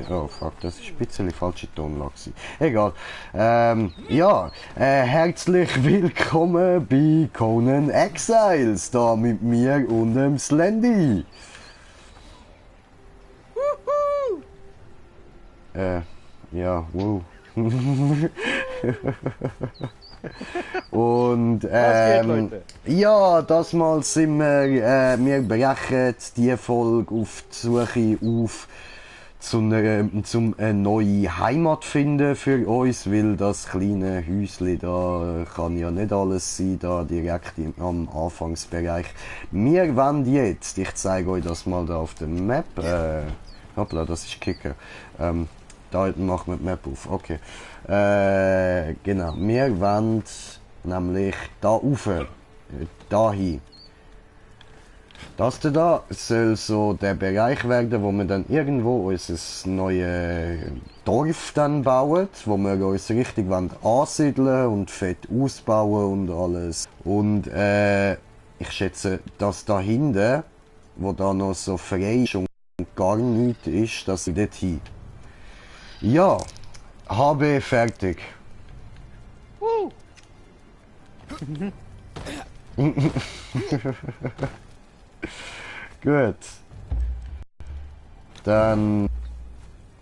Oh fuck, das ist ein bisschen falsche Tonlage. Egal. Ja, herzlich willkommen bei Conan Exiles, da mit mir und dem Slendy. Ja, wow. Und ja, das Mal sind wir brechen die Folge auf die Suche auf zum eine neue Heimat finden für uns, weil das kleine Häusli da kann ja nicht alles sein, da direkt am Anfangsbereich. Wir wollen jetzt, ich zeige euch das mal da auf der Map, hoppla, das ist Kicker, da machen wir die Map auf, okay. Genau, wir wollen nämlich da rauf, da hin. Das da soll so der Bereich werden, wo wir dann irgendwo unser neues Dorf dann bauen, wo wir uns richtig ansiedeln und fett ausbauen und alles. Und ich schätze, dass da hinten, wo da noch so frei ist und gar nichts ist, dass ich dort hin. Ja, habe fertig. Gut. Dann...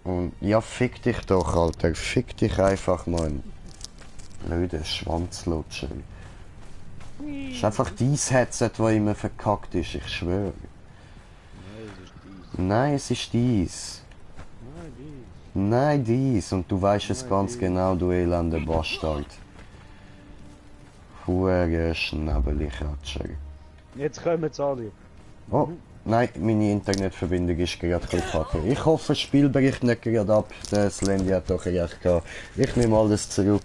Und ja, fick dich doch, Alter. Fick dich einfach, Mann. Blöde Schwanzlutscher. Das ist einfach dein Headset, das immer verkackt ist, ich schwöre. Nein, es ist dies. Nein, dies. Und du weißt es ganz genau, du elender Bastard. Hure Schnäbeli-Kratscher. Jetzt kommen sie alle. Oh, nein, meine Internetverbindung ist gerade kaputt. Ich hoffe, das Spiel bricht nicht gerade ab. Der Slendy hat doch recht gehabt. Ich nehme alles zurück.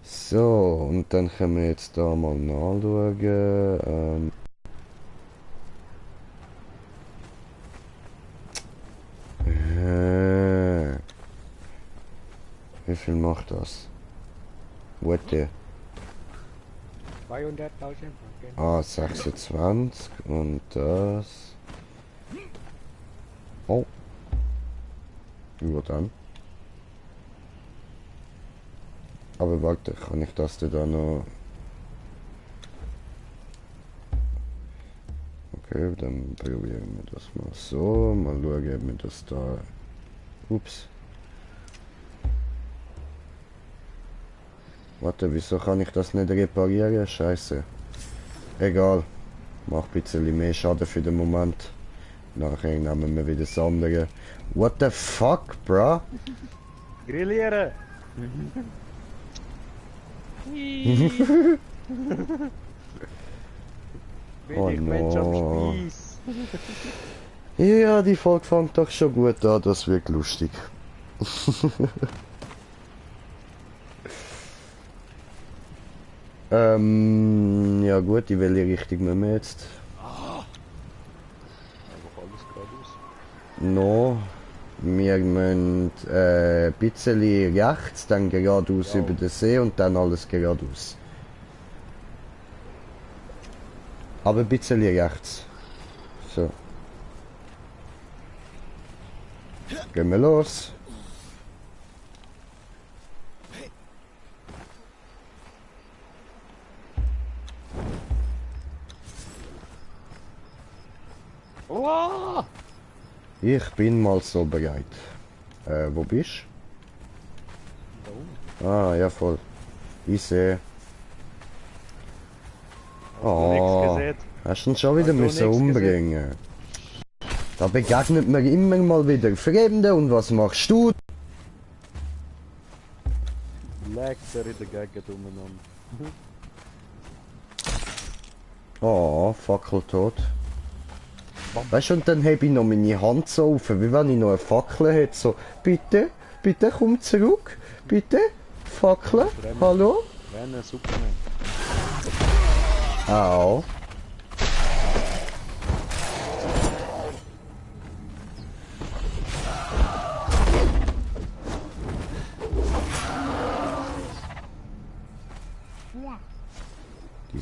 So, und dann können wir jetzt da mal nachschauen. Wie viel macht das? What the? 200.000. Ah, 26 und das. Oh. Ja dann. Aber warte, kann ich das da noch... Okay, dann probieren wir das mal so. Mal schauen, ob wir das da... Ups. Warte, wieso kann ich das nicht reparieren? Scheiße. Egal. Mach ein bisschen mehr Schaden für den Moment. Nachher nehmen wir wieder das andere. What the fuck, bruh? Grillieren! Oh Bin ich Mensch am no. Spieß. Ja, die Folge fängt doch schon gut an, das wird lustig. Ja gut, in welche Richtung müssen wir jetzt? Einfach alles geradeaus. No, wir müssen ein bisschen rechts, dann geradeaus über den See und dann alles geradeaus. Aber ein bisschen rechts. So. Gehen wir los. Oh! Ich bin mal so bereit. Wo bist Da du? Ah, ja voll. Ich sehe. Hast du Oh, nichts gesehen? hast du ihn schon wieder Hast du müssen nichts umbringen? Da begegnet mir immer mal wieder Fremde und was machst du? Leckt er in der Gegend umeinander. Oh, Fackeltod. Weißt du, und dann habe ich noch meine Hand so auf, wie wenn ich noch eine Fackel hätte. So, bitte, bitte komm zurück, bitte, Fackel, hallo? Rennen, Superman. Au.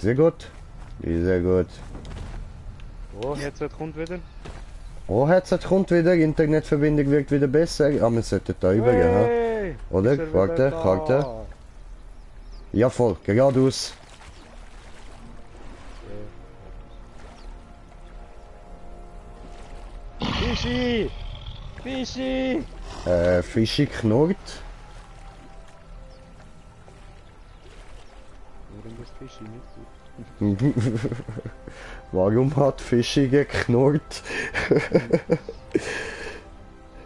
Sehr gut. Sehr gut. Oh, jetzt kommt wieder. Oh, Headset kommt wieder, Internetverbindung wird wieder besser. Ah, wir sollten da übergehen, ha? Hey, Oder? ist er wieder Karte, da? Karte. Ja, voll, geradeaus. Fischi! Fischi! Fischi knurrt. Warum ist Fischi nicht gut? Warum hat Fischi geknurrt?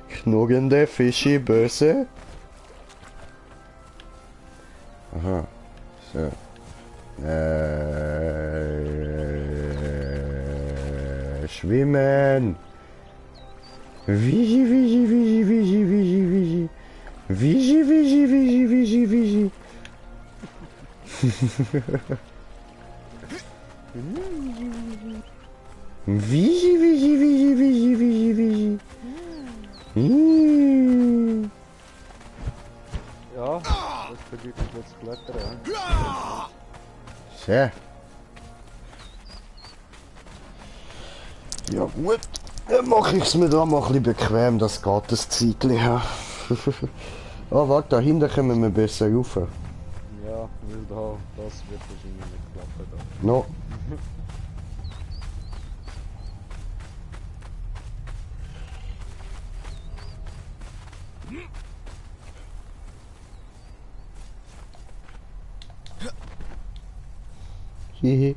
Knurrende Fischi böse? Aha. So. Schwimmen! Vigi, Vigi, Vigi, Vigi, Vigi, Vigi. Vigi, Vigi, Vigi, Vigi, Vigi. Vigi, Vigi, Vigi, Vigi, Vigi, Vigi. Ja, das bedeutet jetzt klettern. Ja. Sehr. Ja gut, dann mache ich es mir da mal ein bisschen bequem, das geht das Zeitchen her. Oh warte, da hinten kommen wir besser rauf. Ja, weil da, das wird wahrscheinlich nicht klappen da. No. Hihi.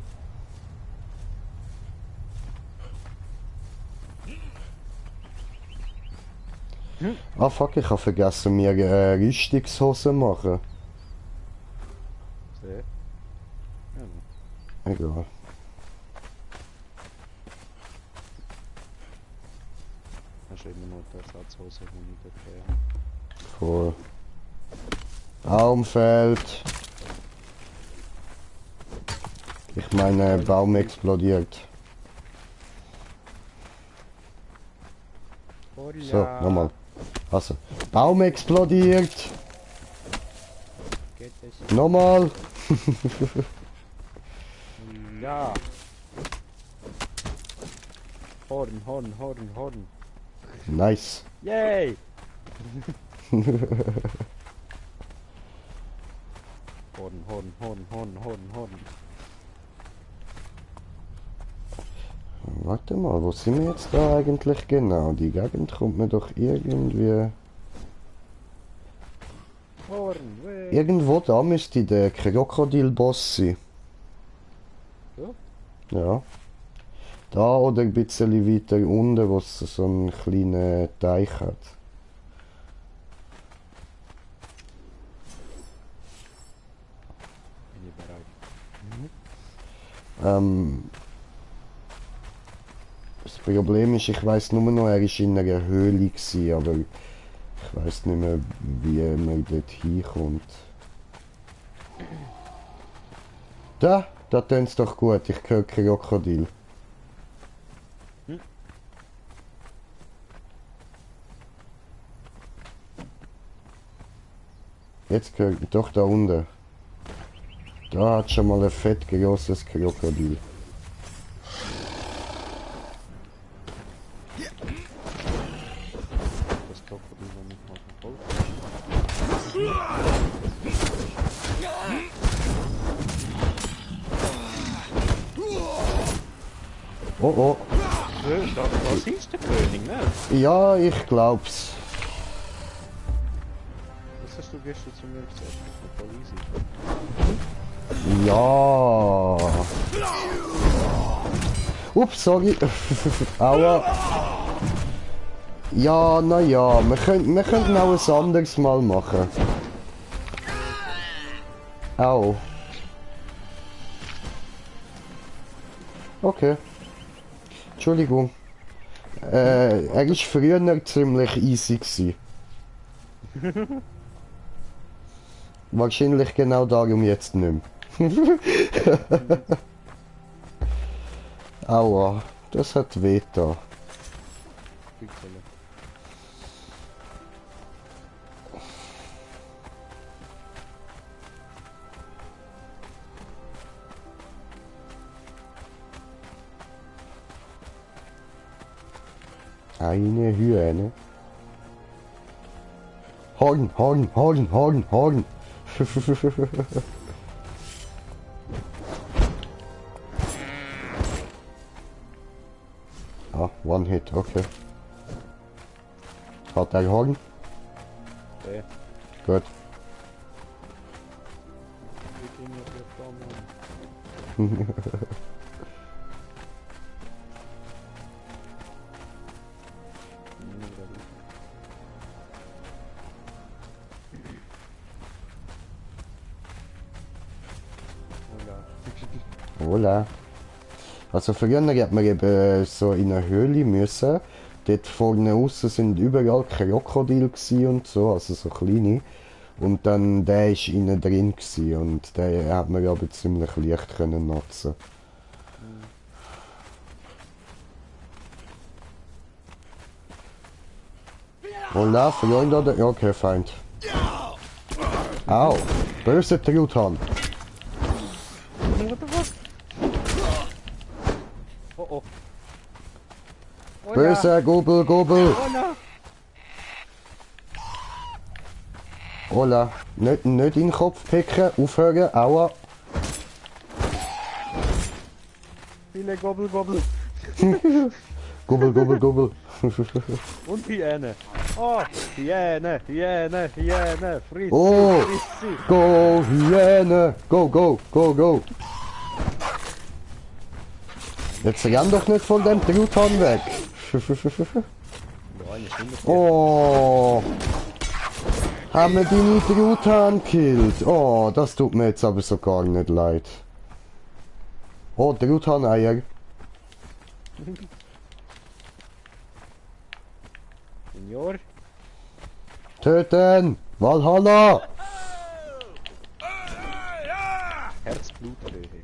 Ah fuck, ich habe vergessen mir Rüstungshosen machen. Sehr. Ja, Egal. hast du immer noch die Ersatzhose, die ich dort habe. Voll. Baumfeld. Ich meine, Baum explodiert. So, nochmal. Also, Baum explodiert. Geht das? Nochmal. Ja! Horn, Horn, Horn, Horn. Nice. Yay! Horn, Horn, Horn, Horn, Horn, Horn. Warte mal, wo sind wir jetzt da eigentlich genau? Die Gegend kommt mir doch irgendwie... Horn, wey! Irgendwo da müsste der Krokodilboss sein. Ja? Ja. Da oder ein bisschen weiter unten, wo es so einen kleinen Teich hat. Bin ich bereit. Das Problem ist, ich weiß nur noch, er war in einer Höhle gewesen, aber ich weiß nicht mehr, wie man dort hinkommt. Da tönt's doch gut, ich höre Krokodil. Jetzt höre ich doch da unten. Da hat schon mal ein fett grosses Krokodil. Das Krokodil noch nicht mal verfolgt. Oh oh. Das ist der König, ne? Ja, ich glaub's. Was hast du gestern zu mir gesagt? Das ist voll easy. Ja. Ups, sorry. Aua. Ja, naja, wir könnten auch ein anderes Mal machen. Au. Okay. Entschuldigung. Er war früher ziemlich easy gewesen. Wahrscheinlich genau darum jetzt nicht mehr. Aua, das hat weh da. Pixel. Eine Hyäne. Hagen, Hagen, Hagen, Hagen, Hagen. Ah, One Hit, okay. Hat der Hagen? Okay. Gut. Wir gehen jetzt hier vorne. Hola. Also früher hat man eben so in einer Höhle müssen. Dort vorne aussen sind überall Krokodile gsi und so, also so kleine. Und dann der ist innen drin gsi und der hat man aber ziemlich leicht können nutzen. Hola, Freund oder? Ja, okay, Feind. Au, böse Truthahn. What the fuck? Oh oh. Oh Böse Gobel, Gobel. Oh no. Hola, nicht in den Kopf picken, aufhören, aua. Viele Gobbel Gobbel. Gobel, Gobel, Gobel. Und Hyäne. Oh, Hyäne, Hyäne, Hyäne. Friss Oh. sie, friss sie. Go, Hyäne! Go, go, go, go! Jetzt renn doch nicht von dem Truthahn weg! Ja, eine Stunde. Oh! Haben wir deine Truthahn gekillt? Oh, das tut mir jetzt aber so gar nicht leid. Oh, Truthahn-Eier. Senior. Töten! Valhalla! Herzbluthöhe.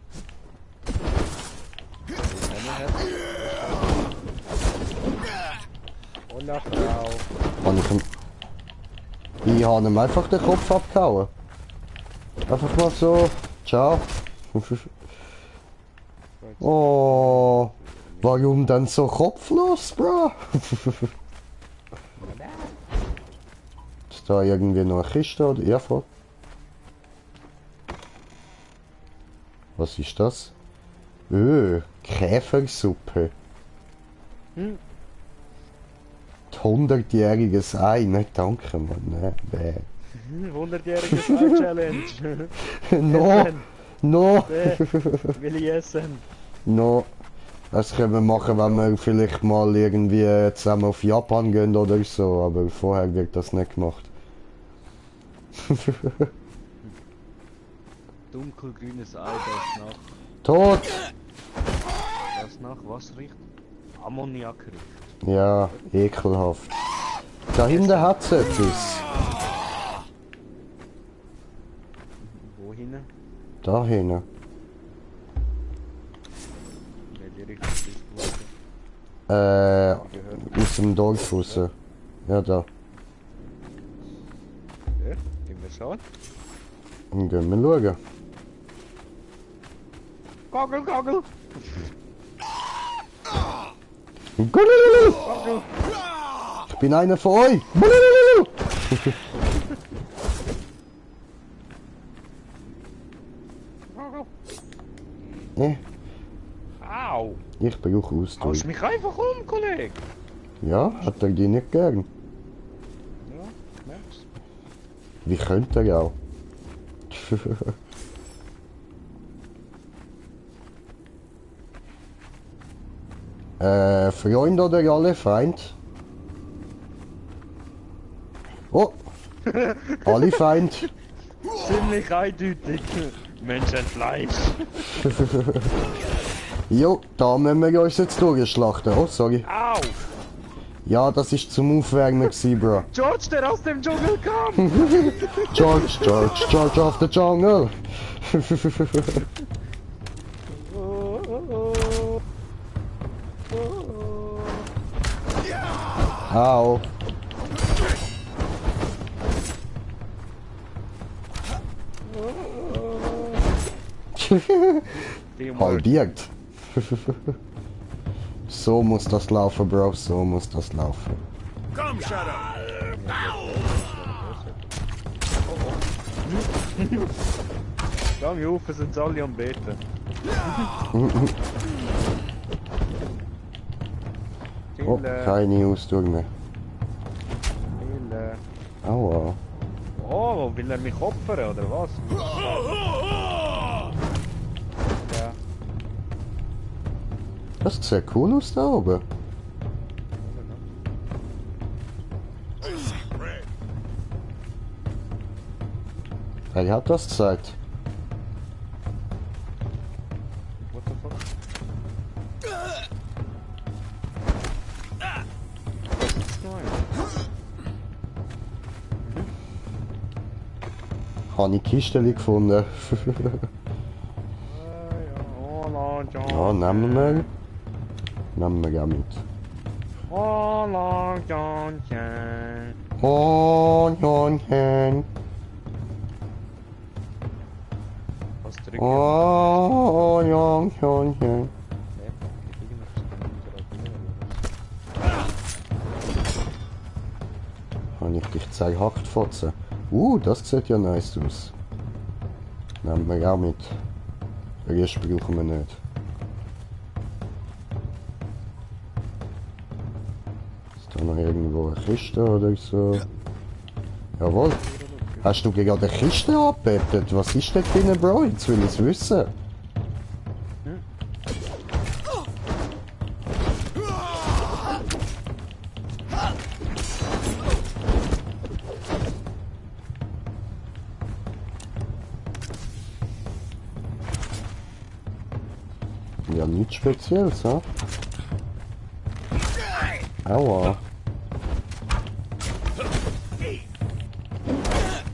Hola, Frau. Ich habe ihm einfach den Kopf abgehauen. Einfach mal so. Ciao. Oh, warum denn so kopflos, bro? Ist da irgendwie noch eine Kiste oder Erfurt? Was ist das? Käfersuppe. Hm. 100-jähriges Ei. Nein, danke, Mann. Nee. 100-jähriges Ei-Challenge. No, no, Will ich essen. no. Das können wir machen, wenn wir vielleicht mal irgendwie zusammen auf Japan gehen oder so, aber vorher wird das nicht gemacht. Dunkelgrünes Ei, das nach. Tot! Das nach was riecht? Ammoniak riecht. Ja, ekelhaft. Da hinten hat es etwas. Wohin? Da hinten. Welche Richtung bist du weiter? Aus dem Dorf raus. Ja, da. Ja, gehen wir schauen. Dann gehen wir schauen. Goggle, Goggle! Gulululu. Ich bin einer von euch! Gulululu. Goggle! Nee, Au! ich brauche Haust Ausdruck. mich einfach um, Kollege! Ja, hat er die nicht gern? Ja, ich merk's. Wie könnte er auch? Freund oder alle Feind? Oh! Alle Feind! Ziemlich eindeutig. Menschenfleisch. Jo, da müssen wir uns jetzt durchschlachten. Oh, sorry. Au! Ja, das ist zum Aufwärmen gewesen, Bro. George, der aus dem Dschungel kam! George, George, George of the Jungle! Oh, oh, oh. Oh, oh. Au! Teamwork. Halbiert! So so muss das laufen, Bro, so muss das laufen. Come, Shadow. Gang auf, sind sie alle am Beten. Oh, keine Ausdauer. Aua. Oh, will er mich opfern, oder was? Ja. Das sieht cool aus da oben. Wer hat das gesagt? What the fuck? Was ist neu? Habe ich Kistchen gefunden. Ja. Oh, la, Ja, nehmen wir. Nehmen wir auch mit. Oh, la, John, John. Oh, Jonchen. Was drückt Oh, Jonchen. Habe ich dich zerhackt, Fotze? Das sieht ja nice aus. Nehmen wir auch mit. Den Rest brauchen wir nicht. Ist da noch irgendwo eine Kiste oder so? Jawohl. Hast du gerade eine Kiste angebettet? Was ist denn drin, Bro? Jetzt will ich es wissen. Ja, nichts Spezielles, ha? Aua.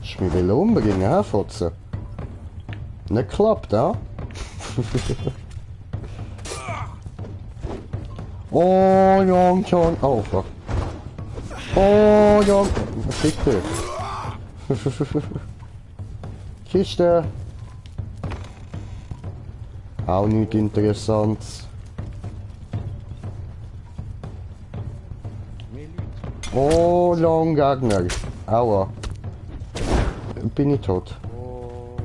Ich mich will umbringen, hä, Fotze? Nicht klappt, ha? Oh, Jonchen. Oh, fuck. Oh, Jonchen. Fick dich. Kiste. Auch nichts Interessantes. Oh, Longgegner. Aua. Bin ich tot. Oh.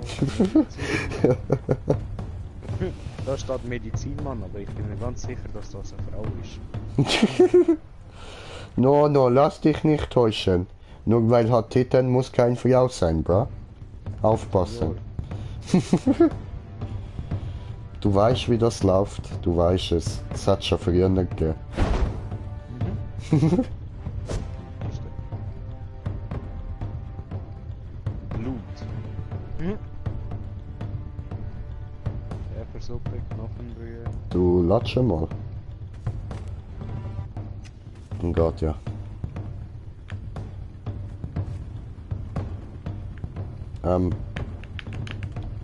Da steht Medizinmann, aber ich bin mir ganz sicher, dass das eine Frau ist. No, lass dich nicht täuschen. Nur weil hat Titten muss kein Frau sein, bra. Aufpassen. Du weißt, wie das läuft. Du weißt es. Es hat schon früher nicht gegeben. Blut. Schäfersuppe, Knochenbrühe. Du latsche mal. Oh Gott, ja.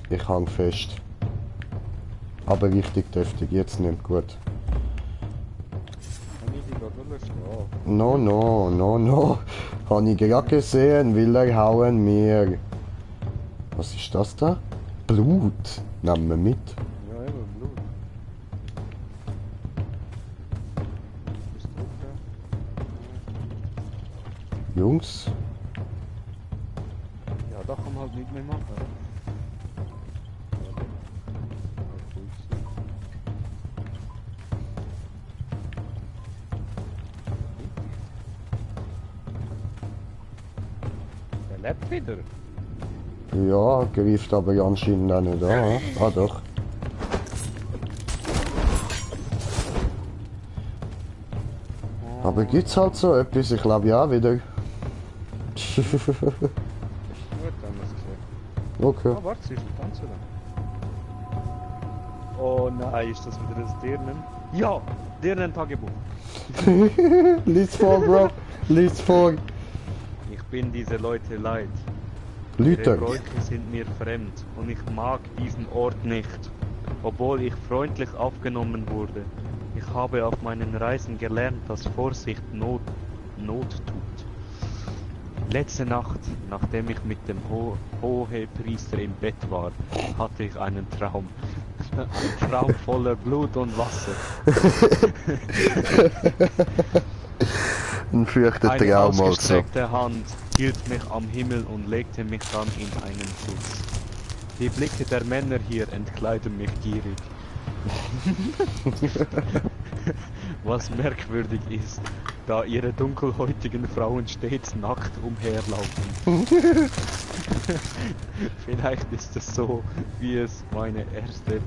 Ich hang fest. Aber richtig deftig, jetzt nicht gut. Kann ich die gerade schlafen? No. Habe ich gerade gesehen, will er hauen mir. Was ist das da? Blut. Nehmen wir mit. Ja, eben, Blut. Bist du okay? Jungs, Ja, da kann man halt nicht mehr machen. Der lebt wieder. ja, greift aber anscheinend auch nicht an. Ah doch. Aber gibt's halt so etwas, ich glaube ja wieder. Gut, haben wir es gesehen. Okay. Ah, warte, sie ist ein Tanzer. Oh nein, ist das wieder das Dirnen? Ja, Dirnen-Tagebuch. Lies vor, Bro. Lies vor. Ich bin diese Leute leid. Ihre Lüter. Bräuche sind mir fremd und ich mag diesen Ort nicht, obwohl ich freundlich aufgenommen wurde. Ich habe auf meinen Reisen gelernt, dass Vorsicht Not tut. Letzte Nacht, nachdem ich mit dem Hohepriester im Bett war, hatte ich einen Traum. Ein Traum voller Blut und Wasser. Ein fürchter Eine Traum also. ausgestreckte Hand hielt mich am Himmel und legte mich dann in einen Sitz. Die Blicke der Männer hier entkleiden mich gierig. Was merkwürdig ist, da ihre dunkelhäutigen Frauen stets nackt umherlaufen. Vielleicht ist es so, wie es meine erste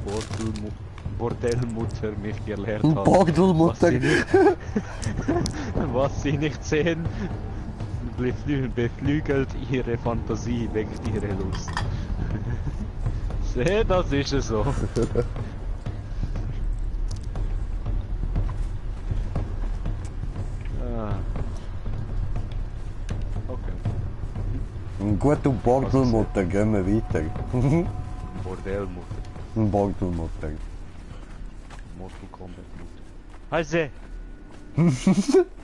Bordellmutter mich gelehrt hat. Bordelmutter. Was sie nicht sehen, beflügelt ihre Fantasie, weckt ihre Lust. Seh, das ist es so. Ah. Okay. Ein guter Bordelmutter, gehen wir weiter. Bordellmutter. Ein Bordelmutter. Mortal Kombat Mutter. Hase!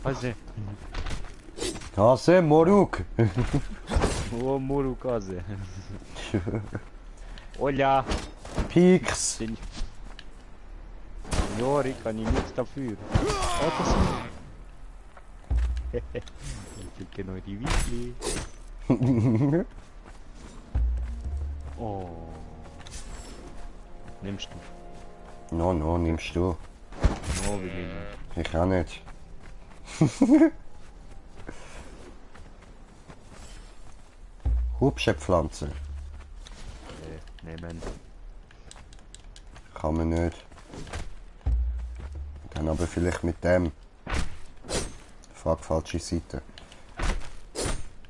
Hase! Hase Moruk. Oh, Murukase. Olha! Pieks. Signori, kann ich nichts dafür. Oh, das ist... Ich will genau die Weekly. Oh. Nimmst du? No, nimmst du. Oh, wie geht das? Ich auch nicht. Hübsche Pflanze. Nehmen. Kann man nicht. Dann aber vielleicht mit dem. Fuck, falsche Seite.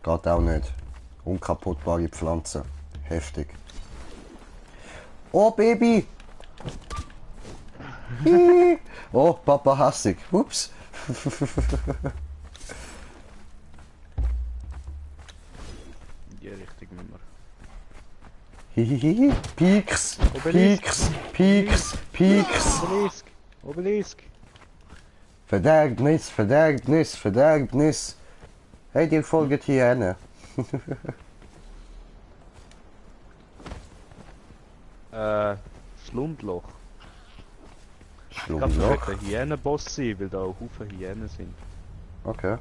Geht auch nicht. Unkaputtbare Pflanze. Heftig. Oh, Baby! Oh, Papa hassig. Ups. In die Richtung müssen wir. Hihihi. Pieks. Obelisk. Pieks. Pieks. Obelisk! Obelisk! Verderbnis. Hey, die folgt hier hin. Schlundloch. Ich glaube, das Schlumloch. wird der Hyänenboss sein, weil da auch Haufen Hyänen sind. Okay.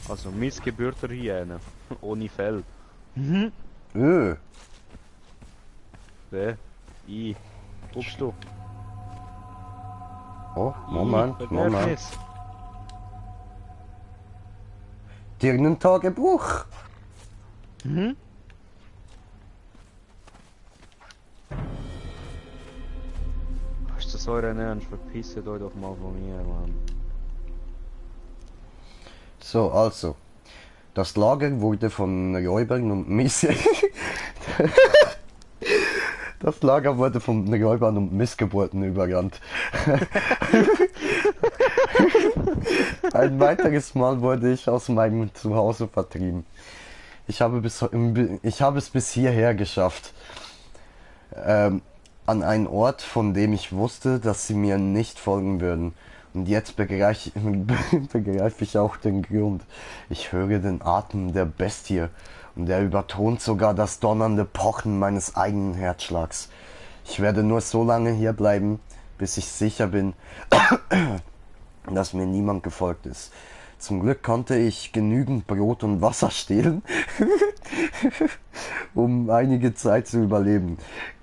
Also missgebürter Hyäne. Ohne Fell. Wer? Ich. Guckst du? Oh, Moment. Verderbnis. Dirnentagebuch. Mhm. Ist das euren Ernst? Verpisst euch doch mal von mir, Mann. So, also. Das Lager wurde von Räubern und Das Lager wurde von Räubern und Missgeburten überrannt. Ein weiteres Mal wurde ich aus meinem Zuhause vertrieben. Ich habe es bis hierher geschafft. An einen Ort, von dem ich wusste, dass sie mir nicht folgen würden. Und jetzt begreife ich auch den Grund. Ich höre den Atem der Bestie und er übertont sogar das donnernde Pochen meines eigenen Herzschlags. Ich werde nur so lange hier bleiben, bis ich sicher bin, dass mir niemand gefolgt ist. Zum Glück konnte ich genügend Brot und Wasser stehlen, um einige Zeit zu überleben.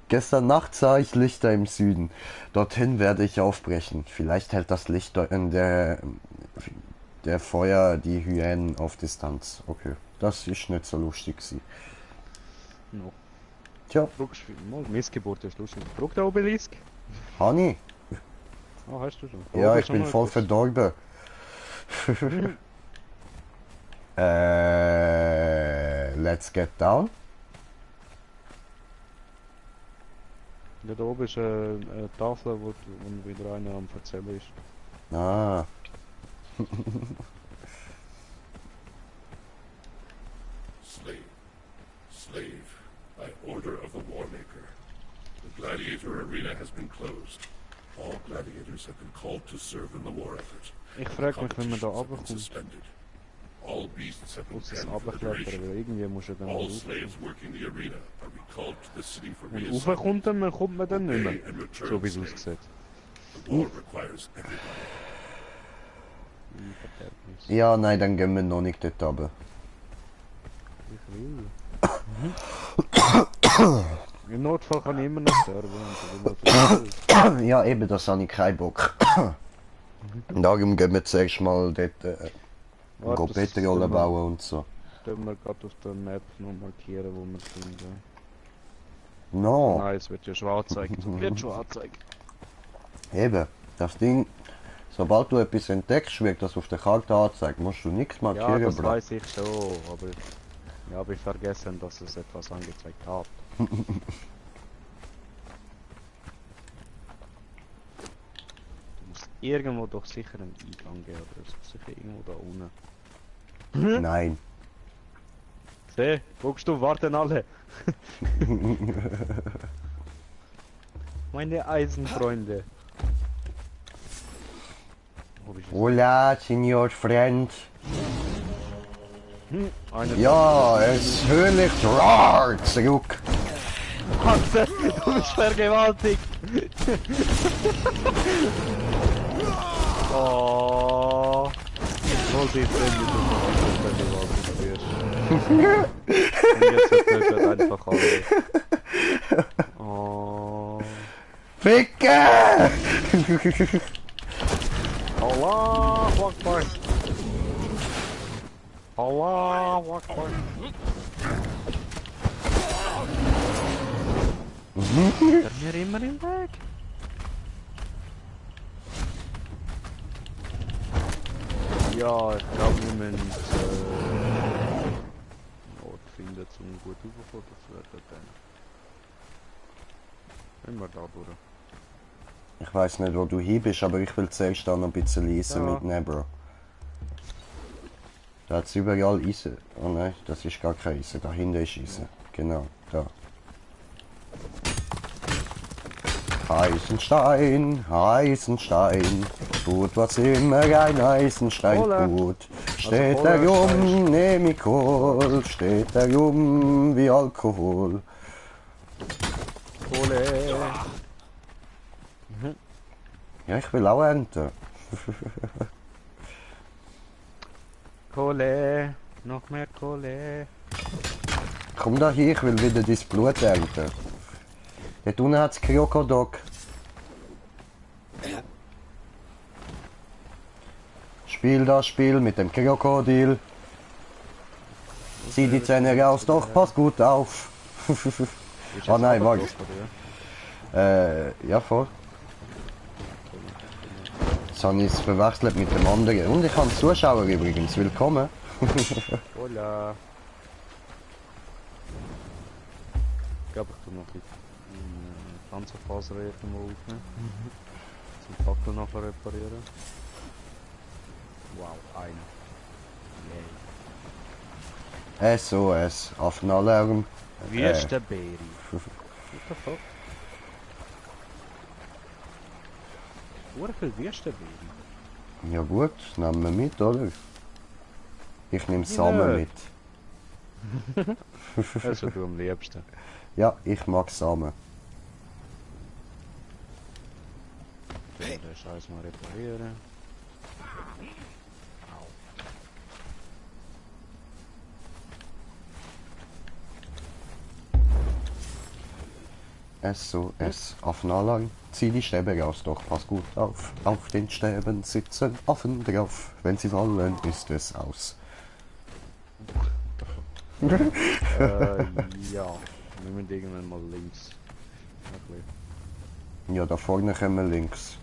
Gestern Nacht sah ich Lichter im Süden. Dorthin werde ich aufbrechen. Vielleicht hält das Licht der Feuer die Hyänen auf Distanz. Okay, das ist nicht so lustig. No. Tja, Mal Missgeburt ist lustig. Braucht der Obelisk? Honey. Ah, hast du schon. Ja, ich bin voll verdorben. Let's get down. Ja, da oben ist eine Tafel, wo wieder einer am Erzählen ist. Ah. Slave, by order of the Warmaker. The gladiator arena has been closed. All gladiators have been called to serve in the war effort. Ich frage mich, wenn man da Competitions have been runterkommt. suspended. All beasts have been Muss das canned for the runterklettern, duration. weil irgendwie muss er dann mal All rauf. slaves working the arena are recalled to the city for Und reassignment. kommt man dann nicht mehr. And return So wie es safe. aussieht. The war requires everybody. Verderbnis. Ja, nein, dann gehen wir noch nicht dort runter. Ich will. Im Notfall kann ich immer noch sterben. Und Ja, eben, das habe ich keinen Bock. Darum gehen wir zuerst mal dort Warte, Petrollen bauen und so. Können wir gerade auf der Map noch markieren, wo wir sind. No, Nein, es wird ja schwarz gezeigt. Es wird schwarz gezeigt. eben, das Ding, sobald du etwas entdeckst, wird das auf der Karte angezeigt. Musst du nichts Ja, markieren, das bro. weiß ich schon, aber ich habe vergessen, dass es etwas angezeigt hat. Du musst irgendwo doch sicher einen Eingang geben, oder es ist sicher irgendwo da unten. Nein. Seh, guckst du, warten alle. Meine Eisenfreunde. Wo bist du? Hola, Senior Friend. Einer Ja, es höhlich rar zurück. Warte, du bist vergewaltigt. Oh. So sieht es denn, wie du vergewaltigt wirst. Und jetzt wird einfach alle. Oh. Ficke! Allah Akbar. Allah Akbar. Er mir immer im Weg. Ja, ich glaube, wir müssen einen Ort finden, um gut überfordert zu werden. Wenn wir da durch. Ich weiß nicht, wo du hin bist, aber ich will zuerst da noch ein bisschen Eisen Ja. mitnehmen, Bro. Da hat's überall Eisen. Oh nein, das ist gar kein Eisen. Da hinten ist Eisen. Genau, da. Eisenstein, Eisenstein, tut was immer ein Eisenstein Kohle. tut. Steht Kohle, er rum, nehm ich Kohl, steht er rum wie Alkohol. Kohle! Ja, ich will auch ernten. Kohle! Noch mehr Kohle! Komm da hier, ich will wieder dein Blut ernten. Dort unten hat's Krokodok. Spiel das Spiel mit dem Krokodil. Zieh die Zähne raus, doch pass gut auf. Ist Oh jetzt nein, aber warte. drauf, oder? Ja voll. Jetzt habe ich es verwechselt mit dem anderen. Und ich habe Zuschauer übrigens. Willkommen. Hola! Ich glaube, ich tue noch die Panzerfaser irgendwo aufnehmen. Zum Fackel nachher reparieren. Wow, ein. Yay. SOS, Affenalarm. Wüstenbeere. What the fuck? Ur viel Wüstenbeere. Ja gut, nehmen wir mit, oder? Ich nehme Samen nicht. mit. Das ist du am liebsten. Ja, ich mag Samen. Den Scheiß mal reparieren. SOS, Affenalarm. Zieh die Stäbe raus, doch pass gut auf. Auf den Stäben sitzen Affen drauf. Wenn sie fallen, ist es aus. Ja. Wir müssen irgendwann mal links. Ein bisschen. Ja, da vorne kommen wir links.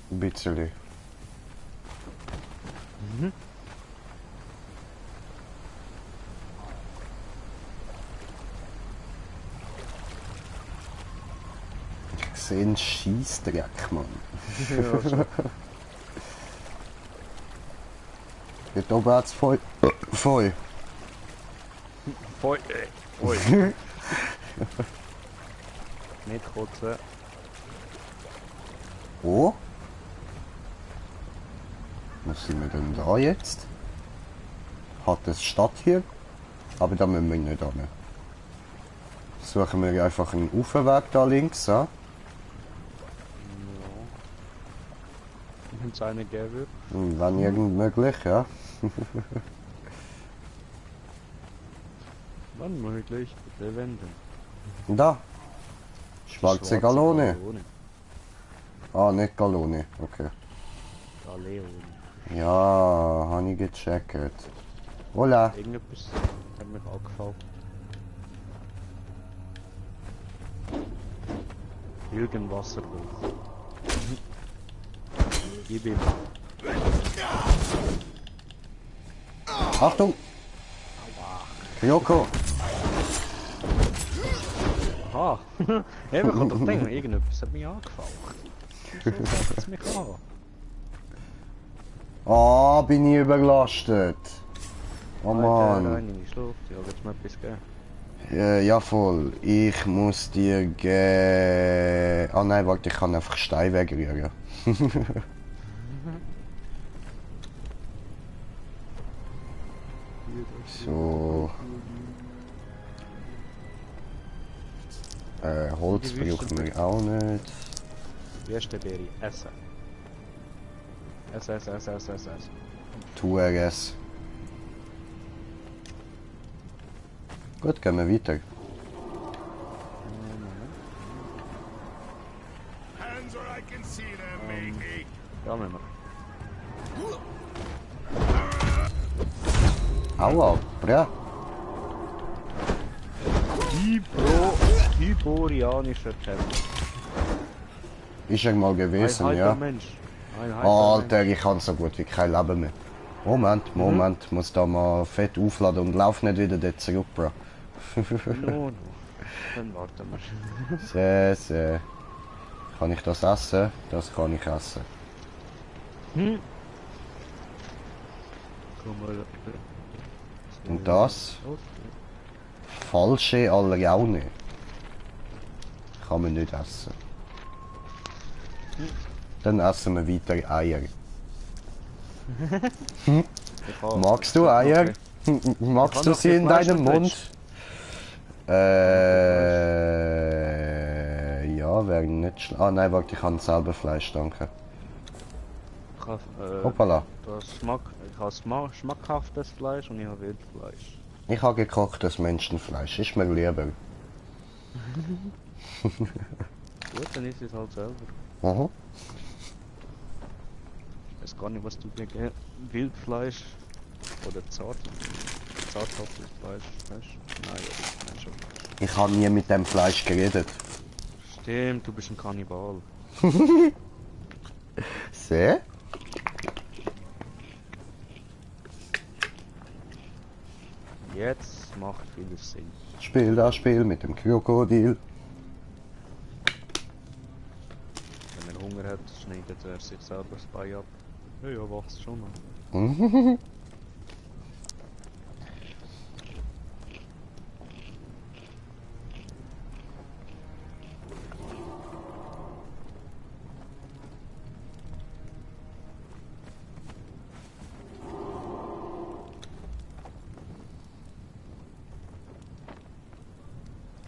Ein bisschen. Ich sehe einen Scheissdreck, Mann. Ja, so. Dort oben hat es voll. Voll. Voll. Voll. Nicht kotzen. Oh? Wo sind wir denn da jetzt? Hat es Stadt hier? Aber da müssen wir nicht hin. Suchen wir einfach einen Uferweg da links, ja? Ja. Wenn es eine geben wird. Wenn irgend möglich, ja. Wann möglich, bitte wenden. Da. Schwarze Galone. Galone. Ah, nicht Galone. Okay. Galeone. Ja, habe ich gecheckt. Hola. Irgendetwas hat mich angefallen. Irgendwasserwolf. Gib ihm. Achtung! Kyoko! Aha! Eben, ich kann doch denken, irgendetwas hat mich angefallen. So fällt es mich an. Ah, bin ich überlastet. Oh Mann. Nein, in die Schlucht. Ja, willst du mir etwas geben? Ja voll. Ich muss dir Ah nein, warte, ich kann einfach Stein wegrühren. So. Holz brauchen wir auch nicht. Wie ist der Berry? Essen. Essen. Tu RS. Gut, gehen wir weiter. Hands or I can see them, matey. Ja, müssen wir. Aua, ja. Hyborianischer Champ. Ist er mal gewesen, Ein ja. Mensch. Ein Alter, ich habe so gut wie kein Leben mehr. Moment, muss da mal fett aufladen und lauf nicht wieder dort zurück, Bro. No. Dann warten wir. Sehr. Kann ich das essen? Das kann ich essen. Komm mal. Und das? Falsche Allerjaune. Kann man nicht essen. Dann essen wir weiter Eier. Magst du Eier? Magst du sie in deinem Mund? Ja, wäre nicht schlecht. Ah nein, warte, ich habe selber Fleisch, danke. Hoppala. Ich habe schmackhaftes Fleisch und ich habe Wildfleisch. Ich habe gekochtes Menschenfleisch, ist mir lieber. Gut, dann ist es halt selber. Mhm. Ich weiß gar nicht, was du dir Wildfleisch oder Zarthaftelfleisch, weißt du? Nein, schon. Ich habe nie mit dem Fleisch geredet. Stimmt, du bist ein Kannibal. Sehr? Jetzt macht vieles Sinn. Spiel das Spiel mit dem Krokodil. Wenn er Hunger hat, schneidet er sich selber das Bein ab. Ja, wachst schon mal.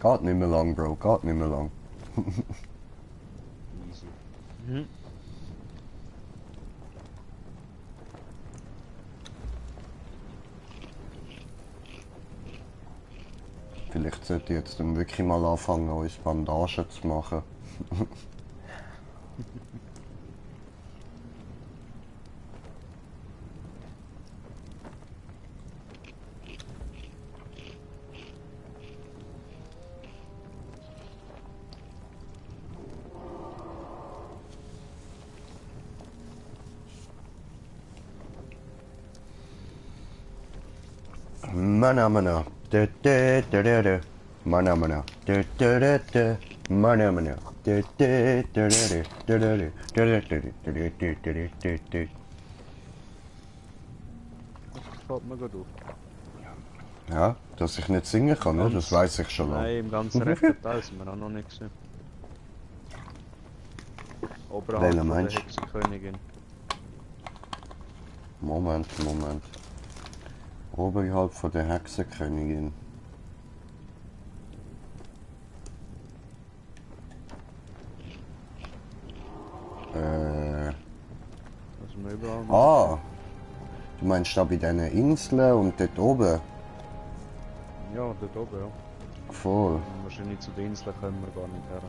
Geht nicht mehr lang, Bro, geht nicht mehr lang. Easy. Vielleicht sollte ich jetzt dann wirklich mal anfangen, uns Bandagen zu machen. Mana. Mana. Mana. Das fällt mir gut auf. Ja, dass ich nicht singen kann, ne? Das weiß ich schon lange. Nein, im ganzen rechten Teil sind wir auch noch nicht gesehen. Oberhalb Welcher von der meinst du? Hexenkönigin. Moment. Oberhalb von der Hexenkönigin. Also wir überall Ah! Du meinst da bei diesen Inseln und dort oben? Ja, dort oben, ja. Voll. Und wahrscheinlich zu den Inseln kommen wir gar nicht her.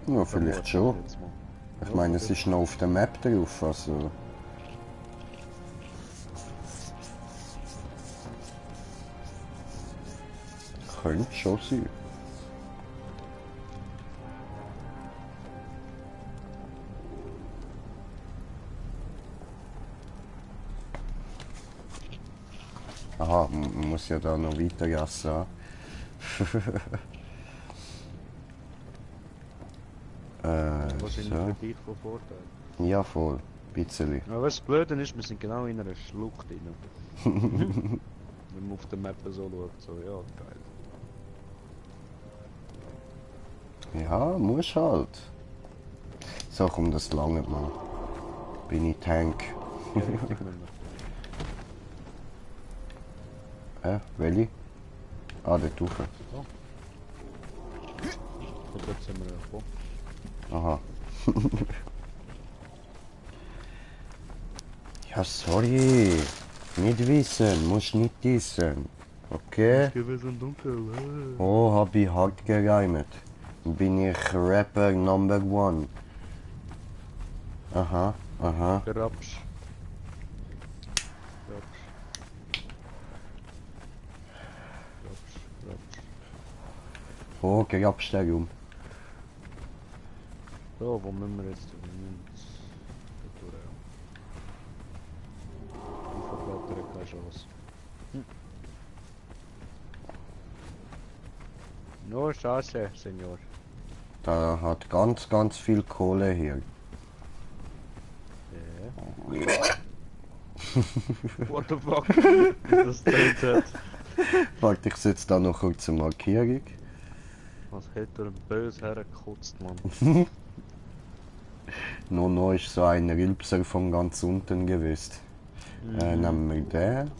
Ja, vielleicht Vermute schon. jetzt mal. Ich Ja, meine, es vielleicht. ist noch auf der Map drauf, also... Könnte schon sein. Aha, man muss ja da noch weiter essen. Wahrscheinlich so. für dich von Vorteil. Ja, voll. Bisschen. Aber was das Blöde ist, wir sind genau in einer Schlucht drin. Wenn man auf der Map so schaut, so, ja, geil. Ja, muss halt. So, komm, das lange mal. Bin ich Tank. Ja, richtig, Männer. Welche? Ah, dort rauf. Und dort sind wir ja gekommen. Aha. Ja, sorry. Nicht wissen, musst nicht wissen. Okay? Wir sind dunkel. Oh, hab ich hart gereimt. Bin ich Rapper Number One. Aha. Rapsch. Rapsch. Oh, grabst du rum. So, wo müssen wir jetzt? Wir müssen dort durch, ja. Ich verklettere keine Chance. No Chance, Senor. Da hat ganz viel Kohle hier. Ja. What the fuck? Das klingt hat. Warte, ich setze da noch kurz eine Markierung. Was hätte er böse hergekotzt, Mann. No ist so ein Rülpser von ganz unten gewesen. Nehmen wir den.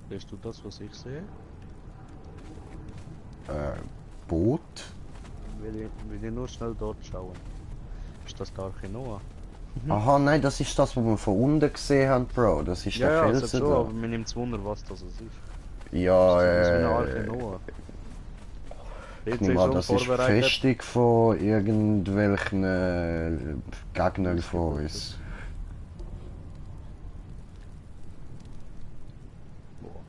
Siehst du das, was ich sehe? Boot. Will ich nur schnell dort schauen. Ist das der Arche Noah? Aha, nein, das ist das, was wir von unten gesehen haben, Bro. Das ist der Ja, das Felsen schon, da. aber mir nimmt es Wunder, was das ist. Ja, Das ist wie eine Arche Noah. ich nehme an, das ist die Festung von irgendwelchen Gegnern von uns. Boah.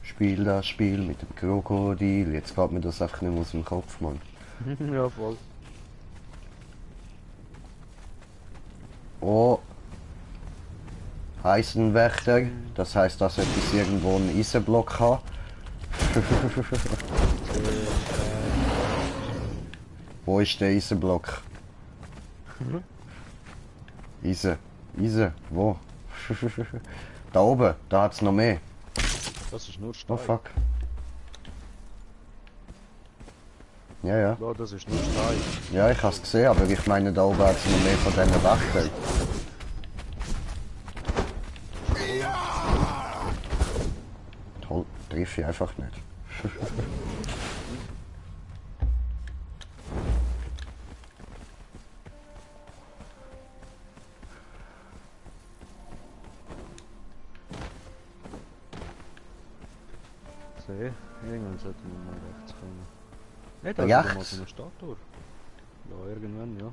Spiel das Spiel mit dem Krokodil. Jetzt geht mir das einfach nicht mehr aus dem Kopf, Mann. Ja, voll. Oh. Eisenwächter. Das heißt, dass etwas irgendwo einen Eisenblock hat. Wo ist der Eisenblock? Eisen. Wo? Da oben, da hat's noch mehr. Das ist nur Oh Stein. fuck. Ja, ja. Ja, das ist nur Stein. Ja, ich hab's gesehen, aber ich meine, da oben hat's noch mehr von diesen Wächtern. Toll, triff ich einfach nicht. Sehe, irgendwann sollten wir mal rechts kommen. Ne, da ist wieder mal Rechts? so eine Statue. Ja, irgendwann, ja.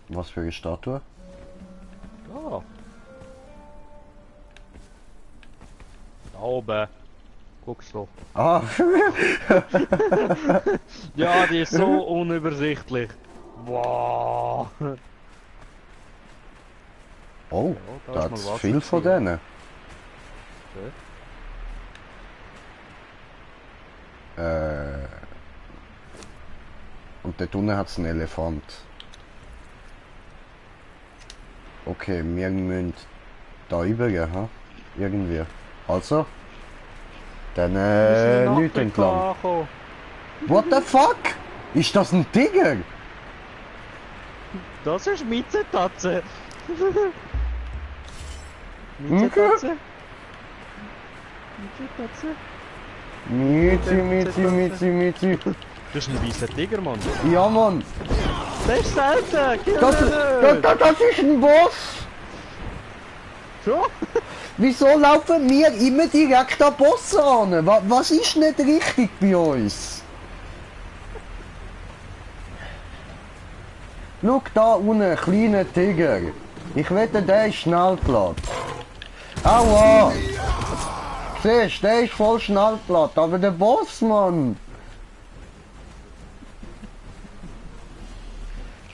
Was für eine Statue? Da. Da oben. Guck's doch. Ah! Ja, die ist so unübersichtlich. Wow. Oh, Ja, da ist hat's mal Wasser viel von gewesen. denen. Okay. Und dort unten hat es einen Elefant. Okay, wir müssen da rüber, ha? Irgendwie. Also. Dann Leute entlang. What the fuck? Ist das ein Tiger? Das ist Miezentatze. Miezentatze. Miezentatze. Miezi. Das ist ein weißer Tiger, Mann. Ja, Mann. Das ist selten. Kill Das ist ein Boss. Schon? Wieso laufen wir immer direkt an Boss an? Was ist nicht richtig bei uns? Schau da unten, kleiner Tiger. Ich wette, der ist Schnellplatt. Aua! Siehst du, der ist voll Schnellplatt, aber der Boss, Mann!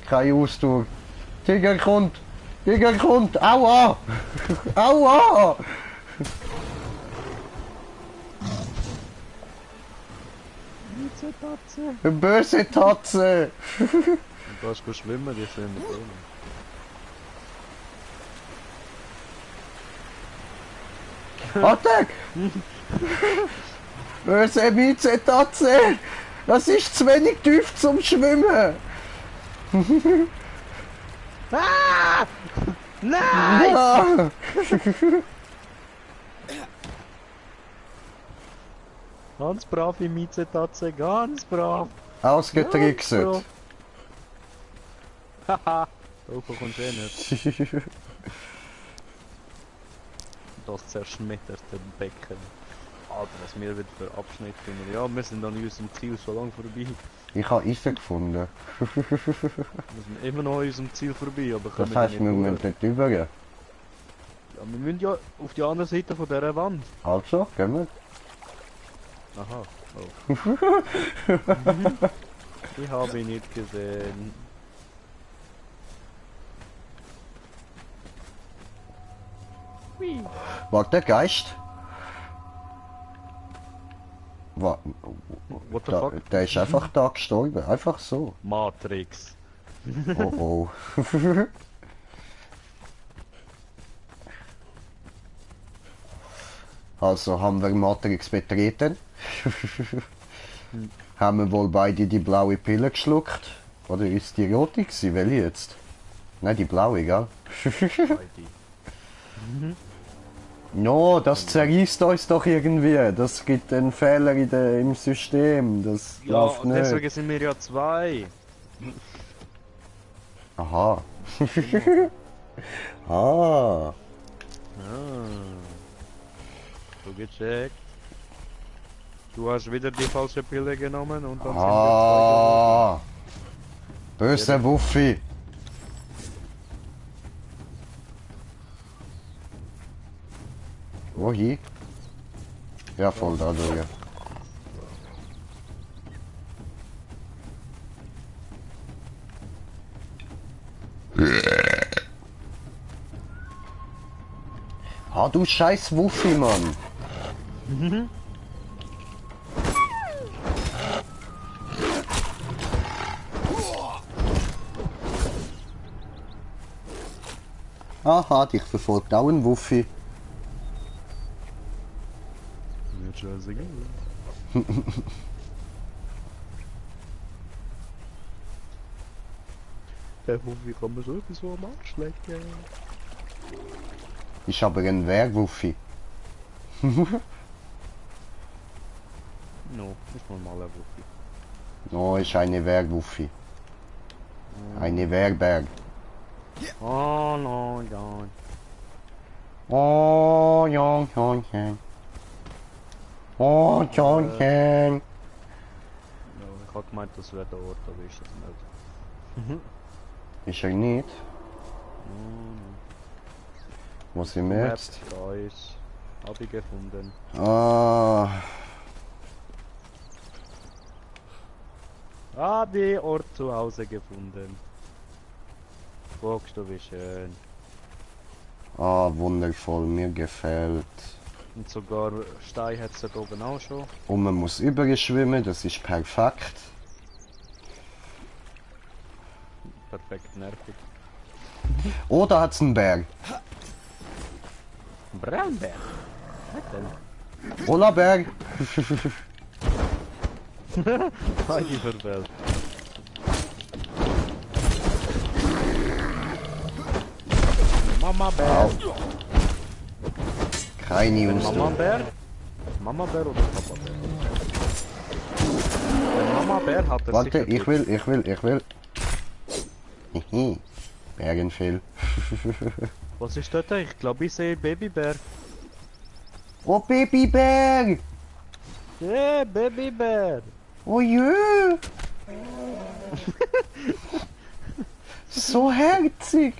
Keine Ausdauer. Tiger kommt! Tiger kommt! Aua! Aua! Miezentatze. Eine böse Tatze! Du kannst gut schwimmen, die schwimmen drin. Attack! Böse Mieze-Tatze! Das ist zu wenig tief zum Schwimmen! Ah! Nein! Ja. Ganz brav im Miezentatze, ganz brav. Ausgetrickset. Haha, da oben kommst du eh nicht. Das zerschmettert den Becken. Alter, was wir wieder für Abschnitt finden. Ja, wir sind an unserem Ziel schon lange vorbei. Ich habe Eisen gefunden. Wir sind immer noch an unserem Ziel vorbei, aber Das können heisst, nicht wir durch. müssen nicht rüber. Ja, wir müssen ja auf die andere Seite von dieser Wand. Also, gehen wir. Aha, oh. Ich habe ihn nicht gesehen. War der Geist? War, What the da, fuck? der ist einfach da gestorben. Einfach so. Matrix. Oh oh. Also haben wir Matrix betreten. Haben wir wohl beide die blaue Pille geschluckt? Oder ist die rote gewesen? Welche jetzt? Nein, die blaue, gell? No, das zerreißt uns doch irgendwie. Das gibt einen Fehler im System. Das Ja, läuft nicht. deswegen sind wir ja zwei. Aha. Ah. So gecheckt. Du hast wieder die falsche Pille genommen und dann Ah. Böse Wuffi. Wohin? Ja, voll da durch. Ah, du scheiß Wuffi, Mann. Aha, dich verfolgt auch ein Wuffi. Mir scheißegal. Wie kann man so etwas so am Arsch lecken? Ist aber ein Werwuffi. No, ist normaler Wuffi. No, ist eine Werwuffi. Eine Werberg. Oh nein, nein. Oh, Jonchen. Oh, Jonchen. Ja, ich hab gemeint, das wäre der Ort, aber ist das nicht. Ist er nicht? Wo sind wir jetzt? Da ist. Hab ich gefunden. Ah, Hab ich Ort zu Hause gefunden. Guckst du, wie schön. wundervoll, mir gefällt. Und sogar Stein hat es da oben auch schon. Und man muss überschwimmen, das ist perfekt. perfekt nervig. Oh, da hat's einen Bär. Braunbär? Was denn? Hola, Bär. Heidi verwählt. Mama Bär. Keine Mama Ausdruck. Bär? Mama Bär oder Papa Bär? Wenn Mama Bär hat er Warte, sicher ich will. Hihi. Bärenfell. Was ist dort? Ich glaube, ich sehe Babybär. Oh, Babybär. Yeah, Babybär. Oh jö. So herzig.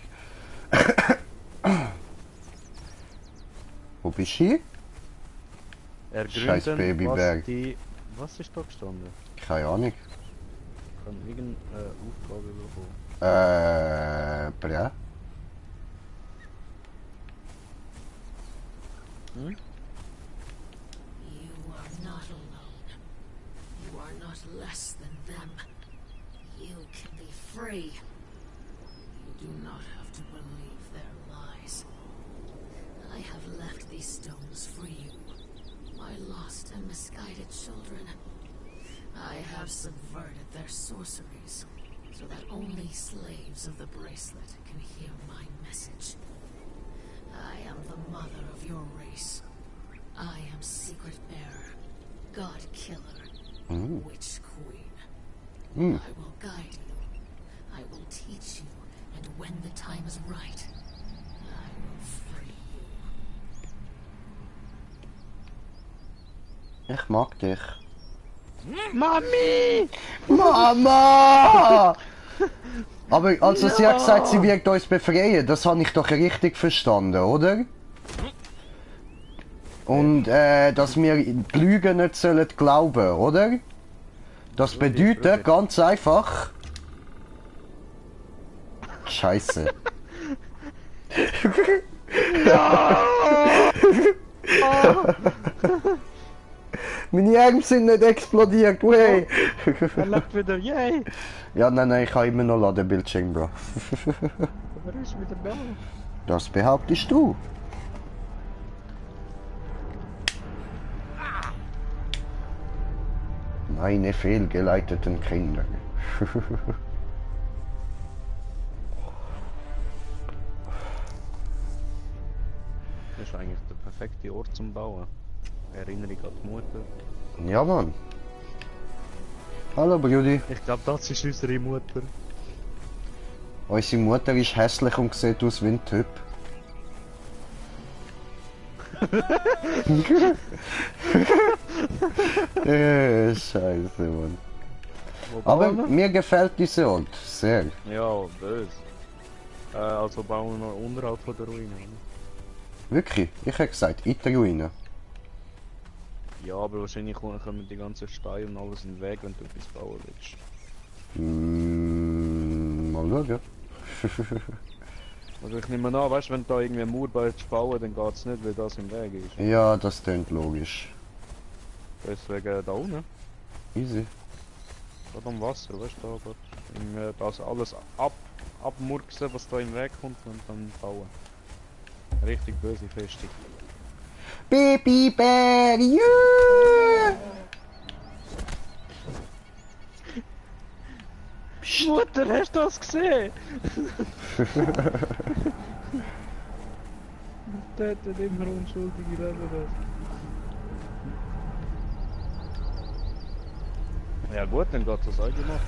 Wo bist du? Scheiß Ergründen, Babybär. was die... Was ist da gestanden? Keine Ahnung. Ich kann irgendeine Aufgabe bekommen. Bra. Hm? You are not alone. You are not less than them. You can be free. You do not have to believe their lies. I have left these stones for you, my lost and misguided children. I have subverted their sorceries, so that only slaves of the bracelet can hear my message. I am the mother of your race. I am Secret Bearer, God Killer, Witch Queen. I will guide you. I will teach you, and when the time is right, I will free you. Ich mag dich. Mami! Mama! Aber also sie hat gesagt, sie wird uns befreien. Das habe ich doch richtig verstanden, oder? Und dass wir die Lügen nicht sollen glauben, oder? Das bedeutet ganz einfach. Scheiße. Meine Arme sind nicht explodiert, wey! Er lebt wieder, yay! Ja, nein, ich habe immer noch Ladebildschirm, Bro. Wer ist wieder da? Das behauptest du. Meine fehlgeleiteten Kinder. Das ist eigentlich der perfekte Ort zum Bauen. Erinnerung an die Mutter. Ja, Mann. Hallo, Brudi. Ich glaube, das ist unsere Mutter. Unsere Mutter ist hässlich und sieht aus wie ein Typ. Scheiße, Mann. Wo Aber bauen wir? mir gefällt diese Ort sehr. Ja, böse. Also bauen wir noch unterhalb von der Ruine. Oder? Wirklich, ich hätte gesagt, in der Ruine. Ja, aber wahrscheinlich kommen die ganzen Steine und alles in den Weg, wenn du etwas bauen willst. Mal schauen. Also ich nehme an, weißt du, wenn du da irgendwie eine Mauer willst bauen, dann geht es nicht, weil das im Weg ist. Ja, das klingt logisch. Deswegen da unten, Easy. gerade am Wasser, weißt du, da geht das alles abmurksen, was da im Weg kommt und dann bauen. Richtig böse Festung. Babybär, yeah! Mutter, hast du das gesehen? Tötet immer unschuldige Leute. Ja gut, dann geht das auch gemacht.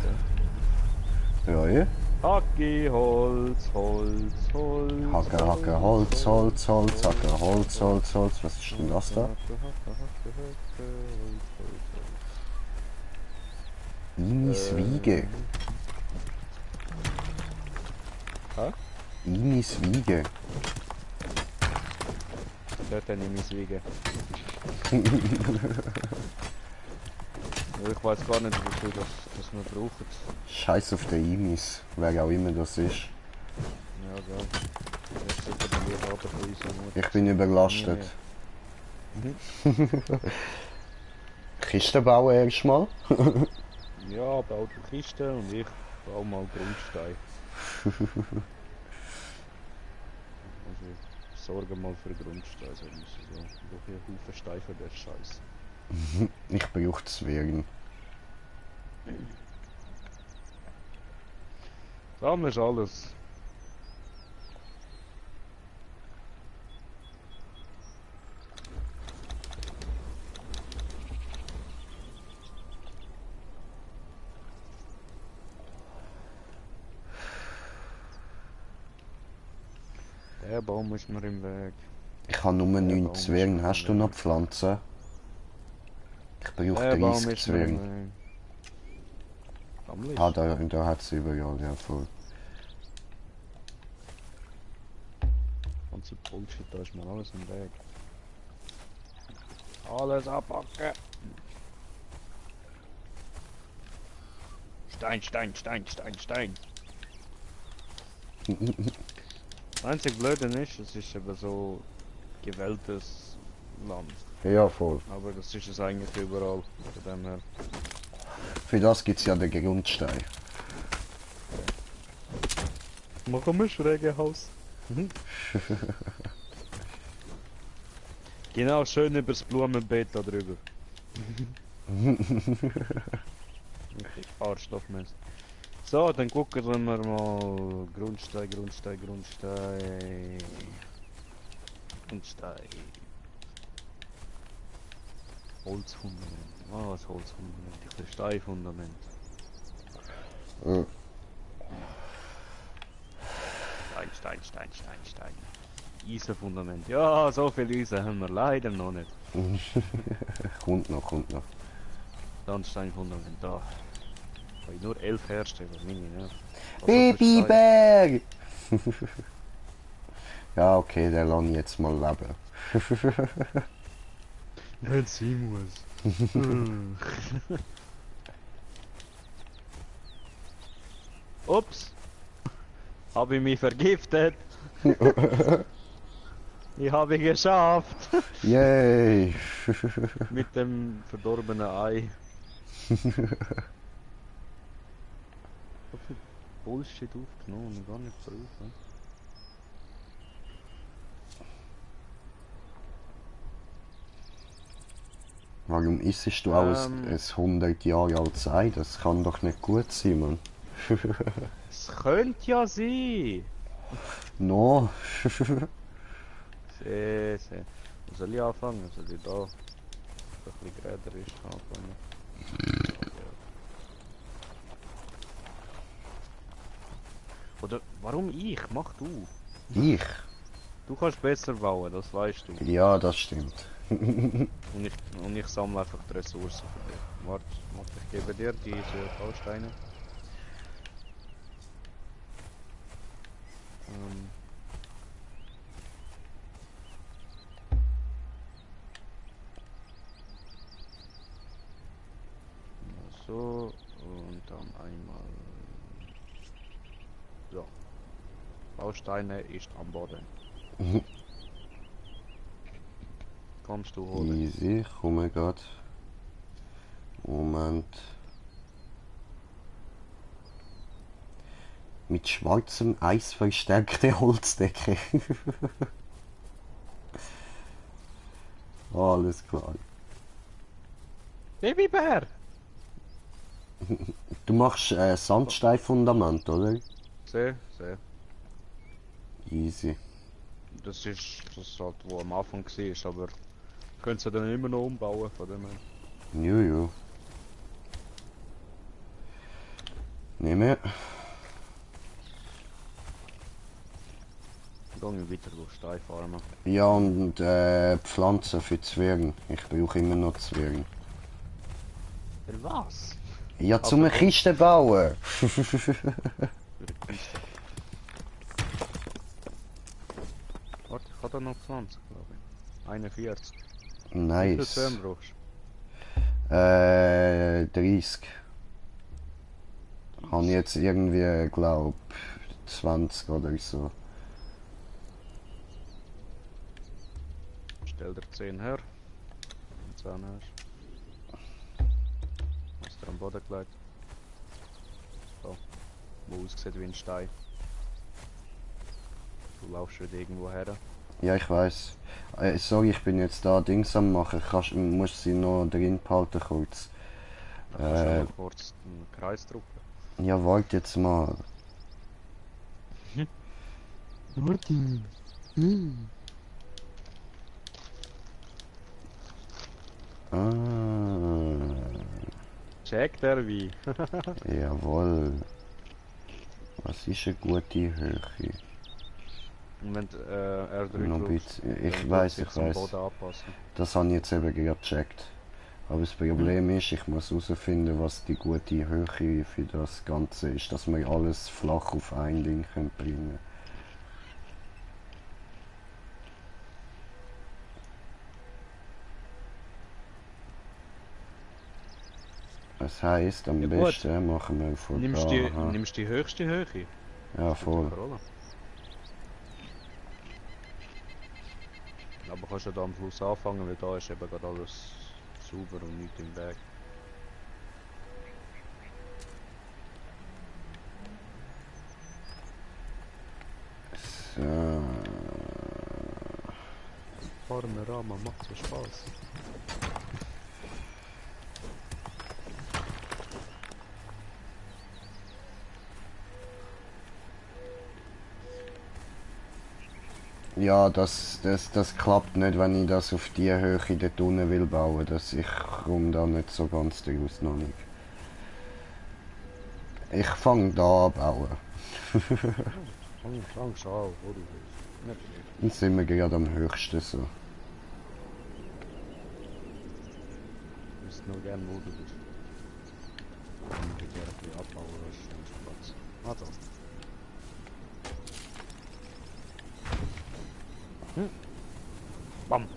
Ja, ja. Hacke, Holz, Holz, Holz. Hacke, Hacke, Holz, Holz, Holz, Hacke, Holz, Holz, Holz. Was ist denn das da? Inis Wiege. Hä? Inis Wiege. Dort habe ich mein Wiegen. Ich weiß gar nicht, wofür das wir brauchen. Scheiß auf den Imis, wer auch immer das ist. Ja, gell. Das ist sicher der Liebhaber von unserer Mutter. Ich bin überlastet. Kisten bauen erstmal. Ja, baut die Kiste und ich baue mal Grundstein. Also, sorge mal für Grundsteine, so hier Haufen Steine für den Scheiß. Ich brauche Zwergen. Sammel ist alles. Der Baum ist mir im Weg. Ich habe nur 9 Baum Zwergen. ist Hast du noch Pflanzen? Ich brauche Der Baum 30 ist mir im Zwergen. Weg. Sammel ich. Ah, da hat es überall, ja voll. Ganze Bullshit, da ist mir alles im Weg. Alles abpacken! Stein, Stein, Stein, Stein, Stein! Das einzige Blöde ist, es ist eben so gewähltes Land. Ja, voll. Aber das ist es eigentlich überall. Von dem her. Für das gibt es ja den Grundstein. Machen wir schräge Haus. Genau, schön übers Blumenbeet da drüber. Richtig Arschlochmess. So, dann gucken wir mal. Grundstein, Grundstein, Grundstein. Grundstein. Holzfundament. Ah, was Holzfundament? Ich will Steinfundament. Ja. Stein, Stein, Stein, Stein, Stein. Eisenfundament. Ja, so viel Eisen haben wir leider noch nicht. Kommt noch, kommt noch. Sandsteinfundament da. Kann ich nur 11 herstellen, meine, ja. Was Babybär! Ja, okay, der lasse ich jetzt mal leben. Wenn sie muss. Ups! Habe ich mich vergiftet? Ich habe geschafft! Yay! Mit dem verdorbenen Ei. So viel Bullshit aufgenommen und gar nicht brauchen. Warum isst du alles ein 100 Jahre altes Ei? Das kann doch nicht gut sein, Mann. Es könnte ja sein! No. Sehr, sehr. Wo soll ich anfangen? Soll ich da, wo es ein bisschen geräder ist, anfangen? Oder warum ich? Mach du! Ich? Du kannst besser bauen, das weißt du. Ja, das stimmt. Und ich sammle einfach die Ressourcen für dich. Warte, ich gebe dir diese Bausteine. So, und dann einmal... So. Bausteine ist am Boden. Kommst du holen? Easy, ich komme grad. Moment. Mit schwarzem Eis verstärkte Holzdecke. Alles klar. Babybär! Du machst Sandsteinfundament, oder? Sehr, sehr. Easy. Das ist halt, wo am Anfang war, aber könnt ihr dann immer noch umbauen von dem her. Jojo. Nehme. Dann gehen wir weiter durch Stein farmen. Ja, und Pflanzen für Zwergen. Ich brauche immer noch Zwergen. Für was? Ja, zum eine Kiste bauen. Für die Kiste. Warte, ich habe da noch 20, glaube ich. 41. Wie viel Nice. Zähne brauchst 30. Habe ich jetzt irgendwie, glaub 20 oder so. du? Stell dir 10 her. Und 10 hast. Hast du am Boden gelegt. So. Wo aussieht wie ein Stein. Du laufst wieder irgendwo her. Ja, ich weiß. Sorry, ich bin jetzt da Dings am machen. Muss sie noch drin behalten kurz. Dann kannst du ja noch kurz einen Kreis drücken. Ja, warte jetzt mal. Martin. Ah, Check der wie. jawohl. Was ist eine gute Höhe? Und wenn er Noch ein drückt, bisschen. Ich weiß. Boden anpassen. Das habe ich jetzt eben gerade gecheckt. Aber das Problem ist, ich muss herausfinden, was die gute Höhe für das Ganze ist, dass wir alles flach auf ein Ding bringen können. Das heisst, am Ja, gut. besten machen wir von Nimmst da. nimmst die höchste Höhe? Ja, voll. Aber kannst du da am Fluss anfangen, weil da ist eben gerade alles sauber und nicht im Weg. So. Panorama macht so Spaß. Ja, das klappt nicht, wenn ich das auf die Höhe dort unten will bauen. Ich komme da nicht so ganz daraus noch nicht. Ich fange da an bauen. Fang schon an, wo du willst. Nicht viel. Dann sind wir gerade am höchsten so. Du bist nur gern, wo du bist. Dann muss ich dir ein bisschen abbauen, das ist nicht Platz. Warte. Bam.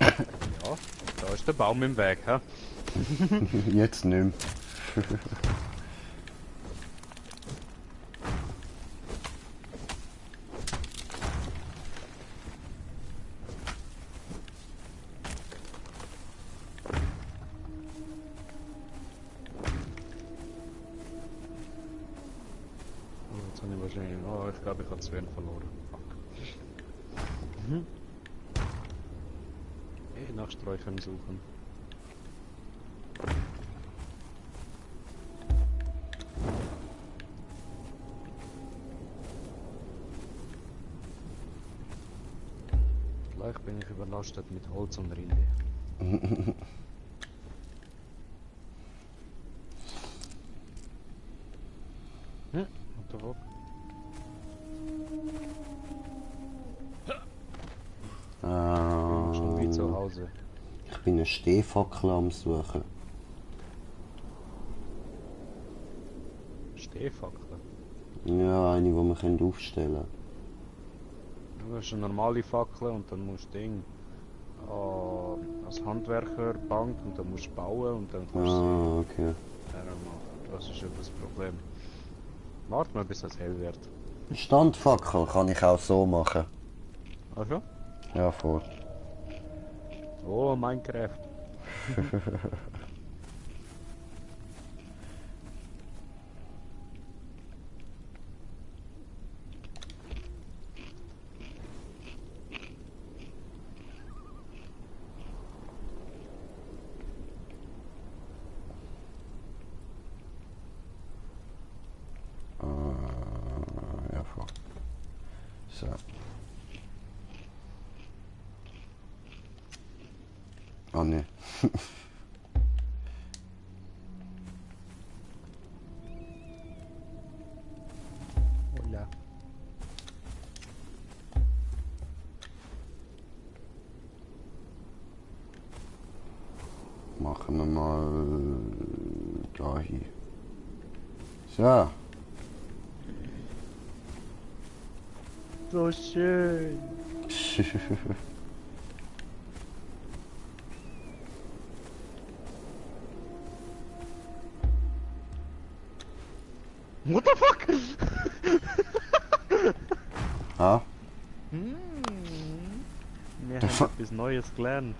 Ja, da ist der Baum im Weg, hä? Jetzt nicht mehr. Oh, jetzt habe ich wahrscheinlich... Oh, ich glaube, ich habe Sven verloren. Fuck. Nach Sträuchern suchen. Vielleicht bin ich überlastet mit Holz und Rinde. What the fuck? Schon wie zu Hause. Ich bin eine Stehfackel am Suchen. Stehfackel? Ja, eine, die wir aufstellen können. Das ist eine normale Fackel und dann musst du Ding als Handwerker Bank und dann musst du bauen und dann kannst du Ah, okay. sie machen. Das ist ja das Problem. Warte mal, bis es hell wird. Standfackel kann ich auch so machen. Ach schon? Ja, voll. Oh, Minecraft. Ja, voll. So. Ah, ne. Hola. Machen wir mal da hier. So. So schön. What the fuck? Ah, Wir haben etwas Neues gelernt.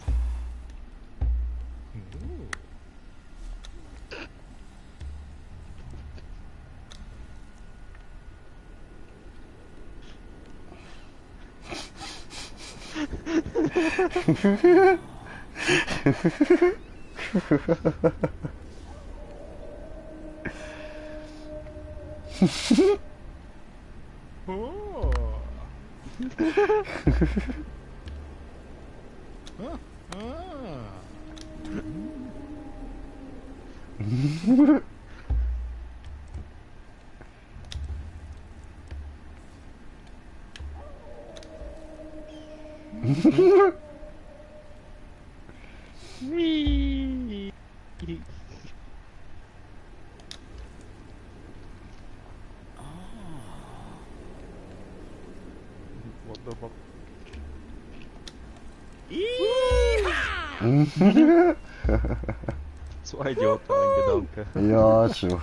Oh. Whee! What the fuck? Zwei Idioten, ein Gedanke. Ja, schon.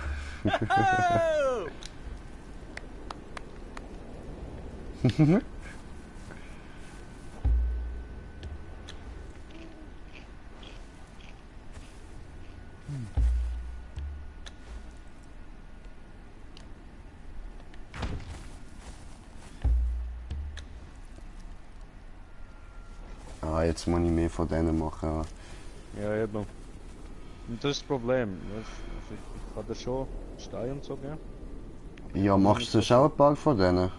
Ah, jetzt muss ich mehr von denen machen. Ja, eben. Und das ist das Problem. Weißt, also ich kann dir schon Stein und so geben. Ja, machst du schon ein paar von denen?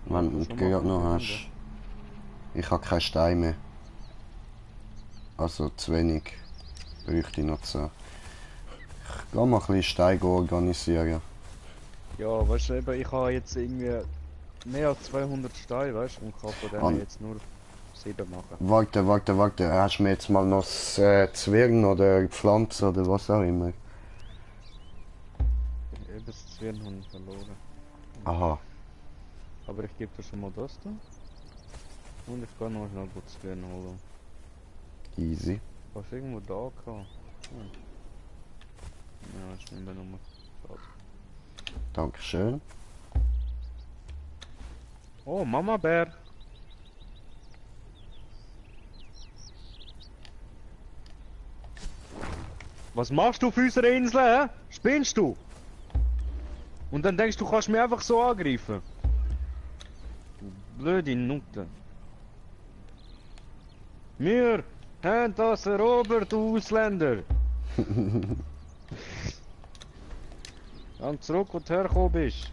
Wenn du schon gerade machen, noch ja. hast. Ich habe keine Steine mehr. Also zu wenig. Bräuchte ich noch 10. Ich gehe mal ein bisschen Steine organisieren. Ja, weißt du, eben, ich habe jetzt irgendwie mehr als 200 Steine, weißt du, und kann von denen An- jetzt nur 7 machen. Warte. Hast du mir jetzt mal noch das Zwirn oder Pflanze oder was auch immer? Eben das Zwirn habe ich verloren. Aha. Aber ich gebe dir schon mal das da. Und ich kann noch schnell das Zwirn holen. Easy. Hast du irgendwo da gehabt? Hm. Ja, ich nehme nochmal. Schade. Dankeschön. Oh, Mama Bär! Was machst du auf unserer Insel, hä? Spinnst du? Und dann denkst du, kannst mich einfach so angreifen? Du blöde Nutte. Wir haben das erobert, du Ausländer! Dann zurück, wo du hergekommen bist.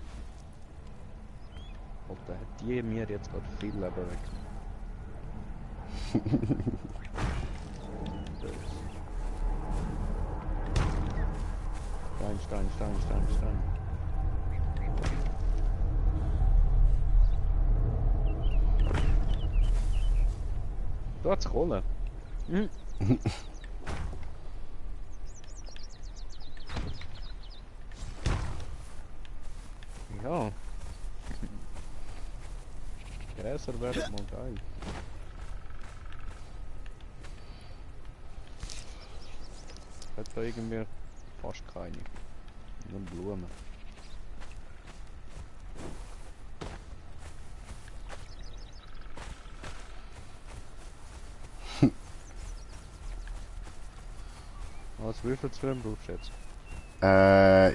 Alter, hat die mir jetzt gerade viel Leben weg. Stein. Du hast Kohle. Hm. Ja. Gräser wären mal geil. Hat da irgendwie fast keine. Nur Blumen. Was, wie viel Zwirn brauchst du jetzt?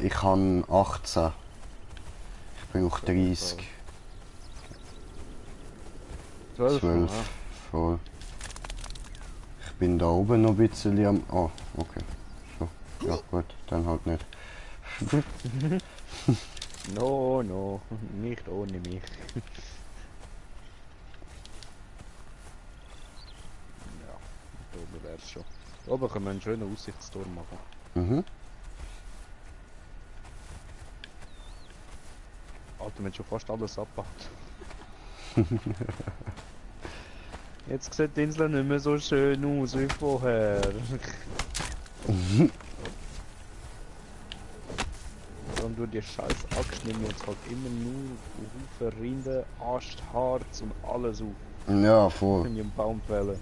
Ich habe 18. Ich brauche 30. 12. 12. Ja. Voll. Ich bin da oben noch ein bisschen am... Oh, okay. So. Ja gut, dann halt nicht. No, nicht ohne mich. Ja, da oben wär's schon. Da oben können wir einen schönen Aussichtsturm machen. Mhm. Alter, wir haben schon fast alles abgebaut. Jetzt sieht die Insel nicht mehr so schön aus wie vorher. Dann durch die scheiß Axt nehmen wir jetzt halt immer nur Haufen Rinde, Ast, Harz und alles auf. Ja, voll. In den Baum fällen.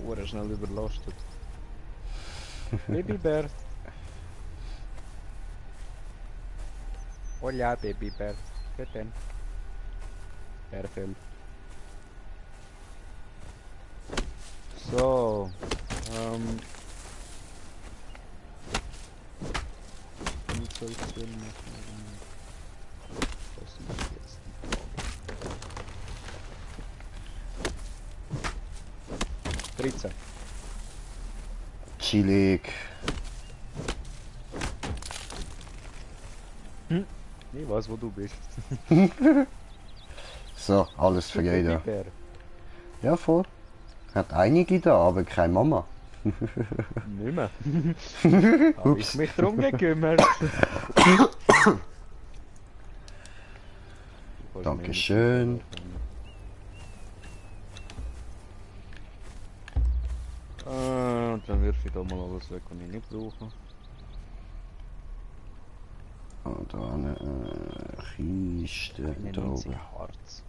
Wurde schnell überlastet. Babybär. Hola, Babybär. Gut denn. Bärfell. So. Wie soll ich denn machen? Das ist jetzt die Frage. 13. Chillig. Ich weiß, wo du bist. So, alles für jeden. Bär. Ja, voll. Hat einige da, aber keine Mama. Nicht mehr. Habe ich mich drum gekümmert. Dankeschön. Und dann wirf ich da mal alles weg, was ich nicht brauche. Und da eine Kiste Eine da 90 oben. Harz.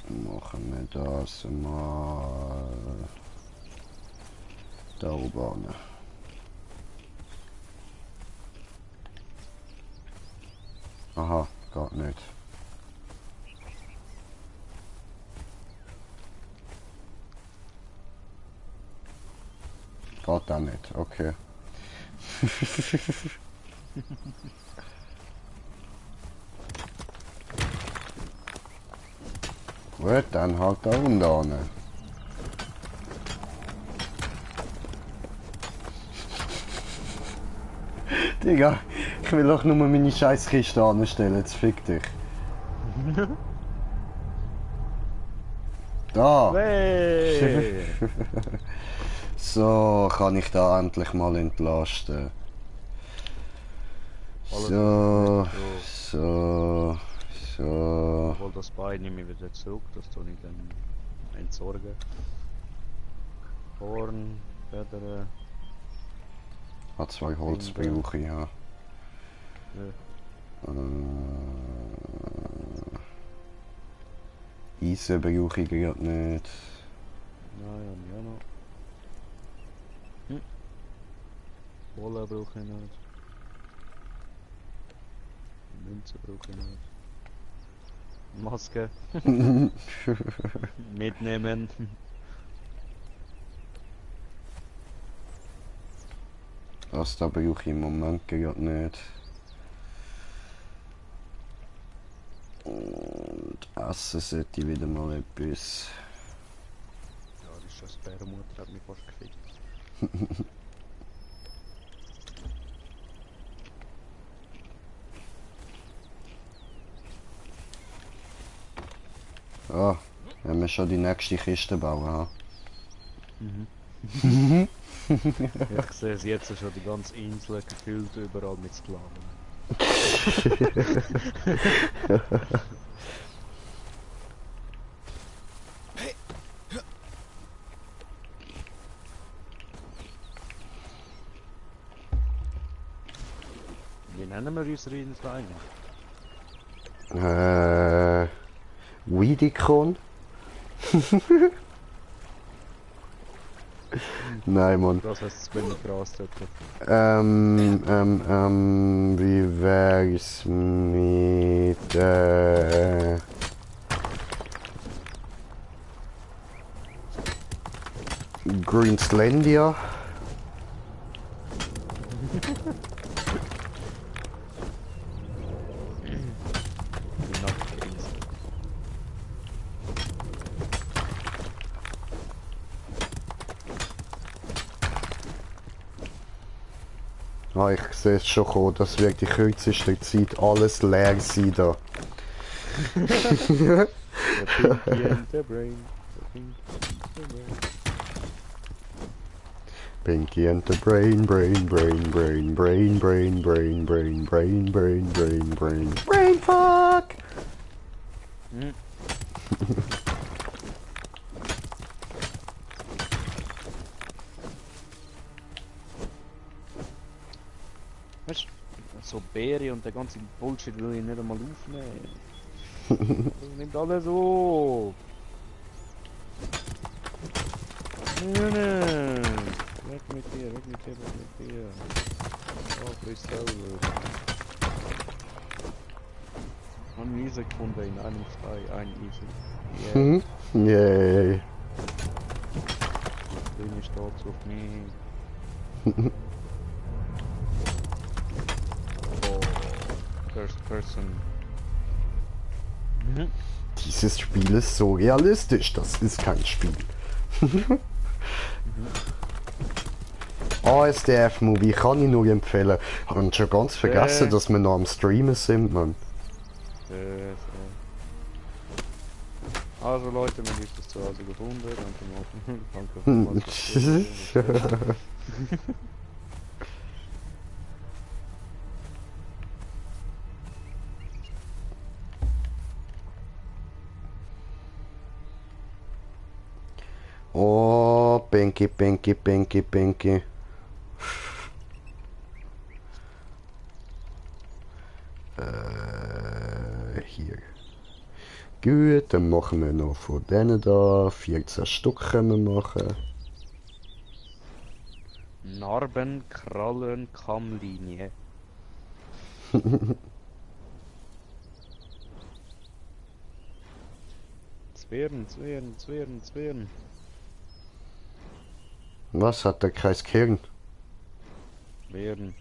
Machen wir das mal da oben. Aha, geht nicht. Geht auch nicht, okay. Gut, dann halt da unten. Digga, ich will doch nur meine Scheißkiste anstellen, jetzt fick dich. Da! Hey! So, kann ich da endlich mal entlasten. So, so, so. Obwohl das Bein nehme ich wieder zurück, das tue ich dann entsorgen. Horn, Federn. Hat 2 Holz brauche ich, ja. Ja. Eisen brauche ich gerade nicht. Nein, ja noch. Wolle brauche ich nicht. Münze brauche ich nicht. Maske. Mitnehmen. Das da brauche ich im Moment gerade nicht. Und essen sollte ich wieder mal etwas. Ja, das ist das Bärenmutter, hat mich fast gefickt. Ah, wenn wir schon die nächste Kiste bauen, ha? Ich sehe es jetzt schon, die ganze Insel gefüllt überall mit Sklaven. Wie nennen wir unsere Insel eigentlich? Weedicon? Nein, Mann. Das heißt, es bin ich Gras dort. Wie wär's mit, Greenslandia? Die nackte Insel. Ah, ich sehe es schon kommen, das wird die kürzeste Zeit alles leer sein da. The Pinky and the Brain. The Pinky and the Brain. Pinky and the brain. Brain fuck! Weißt du, so Beere und der ganze Bullshit will ich nicht einmal aufnehmen. Das nimmt alles auf. Nein. Weg mit dir, weg mit dir, weg mit dir. Oh, friss selber. Ein Easy gefunden in einem Stein, ein Easy. Yeah, Mhm. Yay. bin ich stolz auf mich. Oh, First Person. Dieses Spiel ist so realistisch, das ist kein Spiel. ASDF-Movie kann ich nur empfehlen. Haben schon ganz vergessen, dass wir noch am Streamen sind, man. So. Also Leute, wenn ihr das zu Hause gefunden danke vielmals. Oh, Pinky, Pinky, Pinky, Pinky. Hier. Gut, dann machen wir noch von denen da. 14 Stück können wir machen. Narben, Krallen, Kammlinie. Zwirn. Was hat der Kreis Kern? Werden.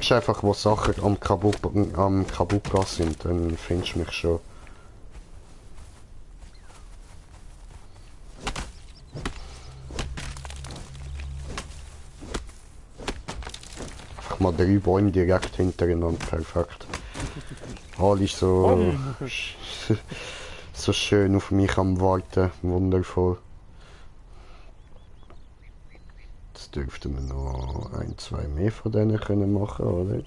Schau einfach, wo Sachen am Kabuka sind, dann findest du mich schon. Einfach mal 3 Bäume direkt hintereinander, perfekt. Alle so, so schön auf mich am Warten, wundervoll. Jetzt dürften wir noch 1, 2 mehr von denen können machen, oder? Ich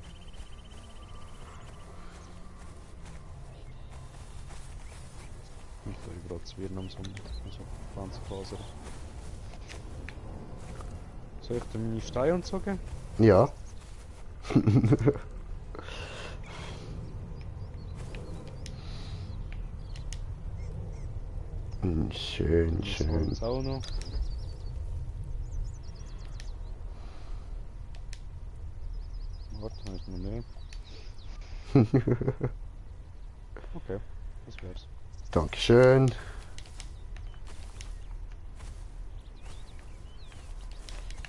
will gerade Zwirn am Sonntag, also Pflanzenfaser. Soll ich dir meine Steine anzogen? Ja. Schön, schön. Das auch noch. Warte, da ist noch mehr. Okay, das wär's. Dankeschön.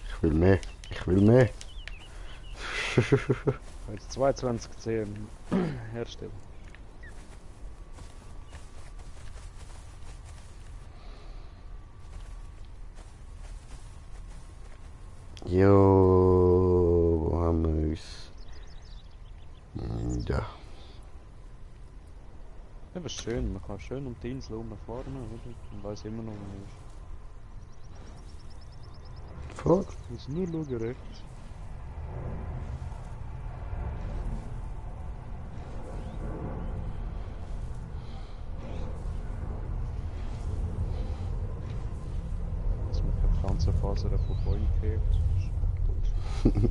Ich will mehr. Ich will mehr. Jetzt 22 herstellen. Jo, wo haben wir es? Ja. Ja, aber schön, man kann schön um die Insel rumfahren, oder? Man weiß immer noch, wo man ist. Voll. Muss nur schauen rechts. Dass man keine Pflanzenfasern von Bäumen kriegt. Das ist Bullshit.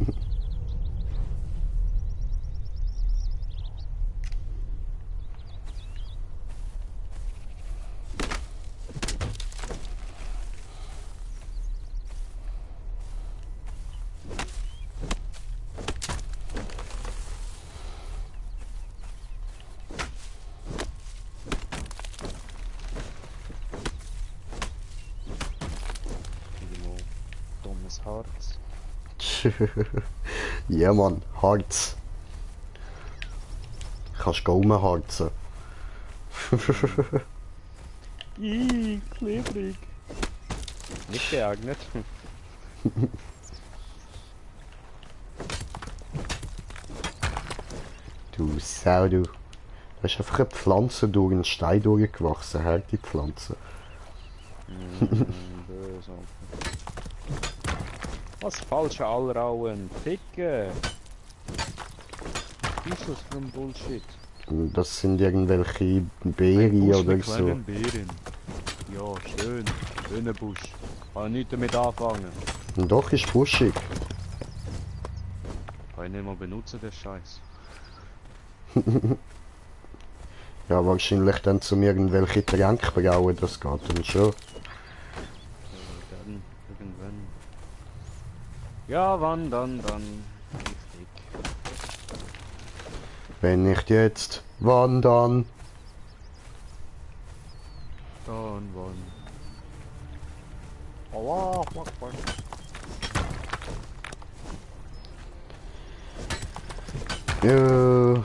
Irgendwo dummes Harz. Ja, Mann, Harz. Kannst du rumharzen. Klebrig. Nicht geeignet. Du Sau, du. Da ist einfach eine Pflanze durch einen Stein durchgewachsen, harte Pflanze. Böse. Was falsche Allrauen? Ficke! Was ist das für ein Bullshit? Das sind irgendwelche Beeren Busch oder mit so. kleinen Beeren. Ja, schön. Schöner Busch. Kann nichts damit anfangen. Und doch ist buschig. Kann ich nicht mal benutzen, der Scheiß. Ja, wahrscheinlich dann zum irgendwelche Tränke brauen, das geht dann schon. werden. Irgendwann. Ja, wann, dann. Richtig. Wenn nicht jetzt, wann dann? Dann, wann. Allah, Akbar. Ja,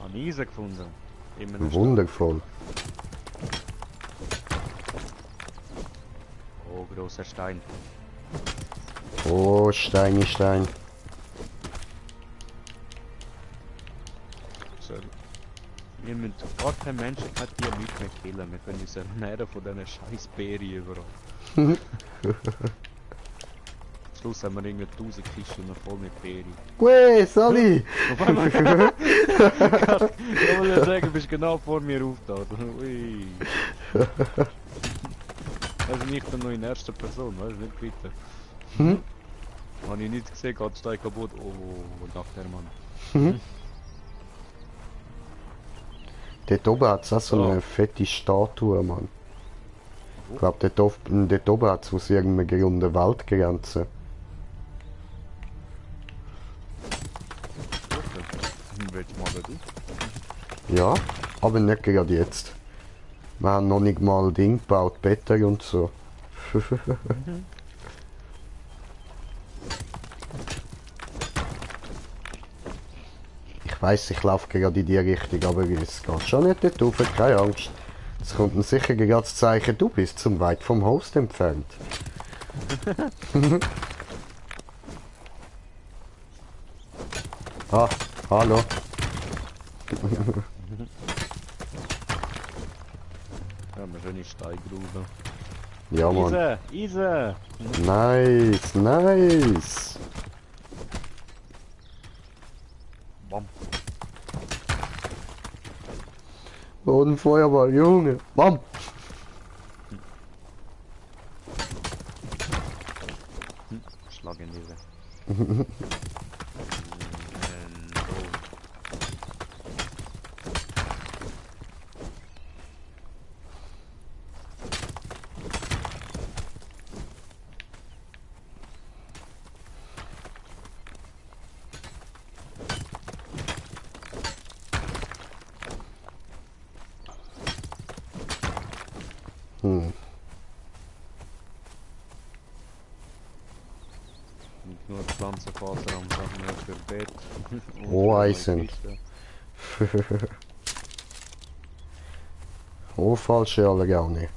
Habe Eisen gefunden. In einem wundervoll. Oh, grosser Stein. Oh, Steini, Stein. So. Wir müssen gar keine Menschheit hier nicht mehr killen. Wir können uns ernähren von diesen scheiß Beeren überall. Am Schluss haben wir irgendwie 1000 Kisten noch voll mit Beeren. Ue, Sally! Auf einmal. Ich wollte sagen, du bist genau vor mir aufgetaucht. Ui. Also nicht nur in erster Person, weißt du, nicht bitte. Hm? Habe ich nicht gesehen, geht Stein kaputt. Oh, nach der Mann. Mhm. Dort oben hat es auch so eine fette Statue, Mann. Ich glaube, dort oben hat es aus irgendeinem Grund eine Waldgrenze. Willst du mal da du? Ja, aber nicht gerade jetzt. Wir haben noch nicht mal Ding gebaut, Better und so. Ich weiss, ich laufe gerade in die Richtung, aber es geht schon nicht dort rauf, keine Angst. Es kommt ein sicher gerade das Zeichen, du bist zum weit vom Host entfernt. Ah, hallo. Ja, eine schöne Steingrube. Ja, Mann. Eisen! Nice, nice. Bam. Bodenfeuerball, Junge. Bam. Schlag in diese. Nicht nur Pflanzenfaser am Tag mehr für Bett. Und Oh, für Eisen. Kiste. Oh, falsche Allergane.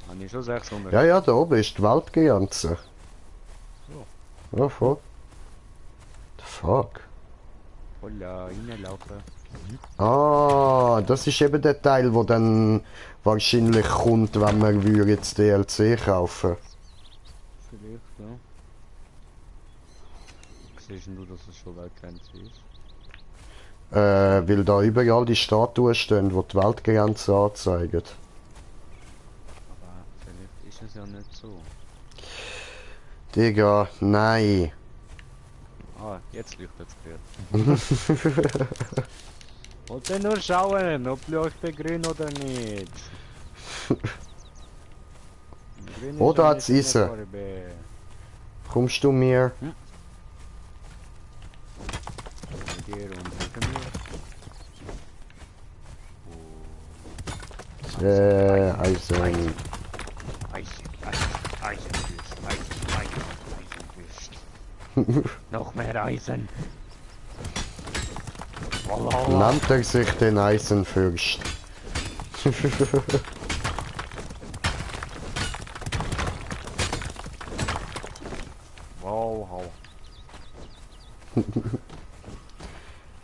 Habe ich schon 600. Ja, ja, da oben ist die Waldgrenze. Ja, voll. The fuck? Voll reinlaufen. Ah, das ist eben der Teil, wo dann wahrscheinlich kommt, wenn wir würden jetzt DLC kaufen. Vielleicht, ja. Siehst du, dass es schon Weltgrenze ist? Weil da überall die Statuen stehen, die die Weltgrenze anzeigen. Aber vielleicht ist es ja nicht so. Digga, nein. Ah, jetzt leuchtet es wieder. Wollte nur schauen, ob leuchtet grün oder nicht. Grün ist Oder ja hat's nicht so eine Eisen? Farbe. Kommst du mir? Mit dir und hinter mir. Eisen. Eisenwürst. Noch mehr Eisen. Wallah. Nennt er sich den Eisenfürst? Wow.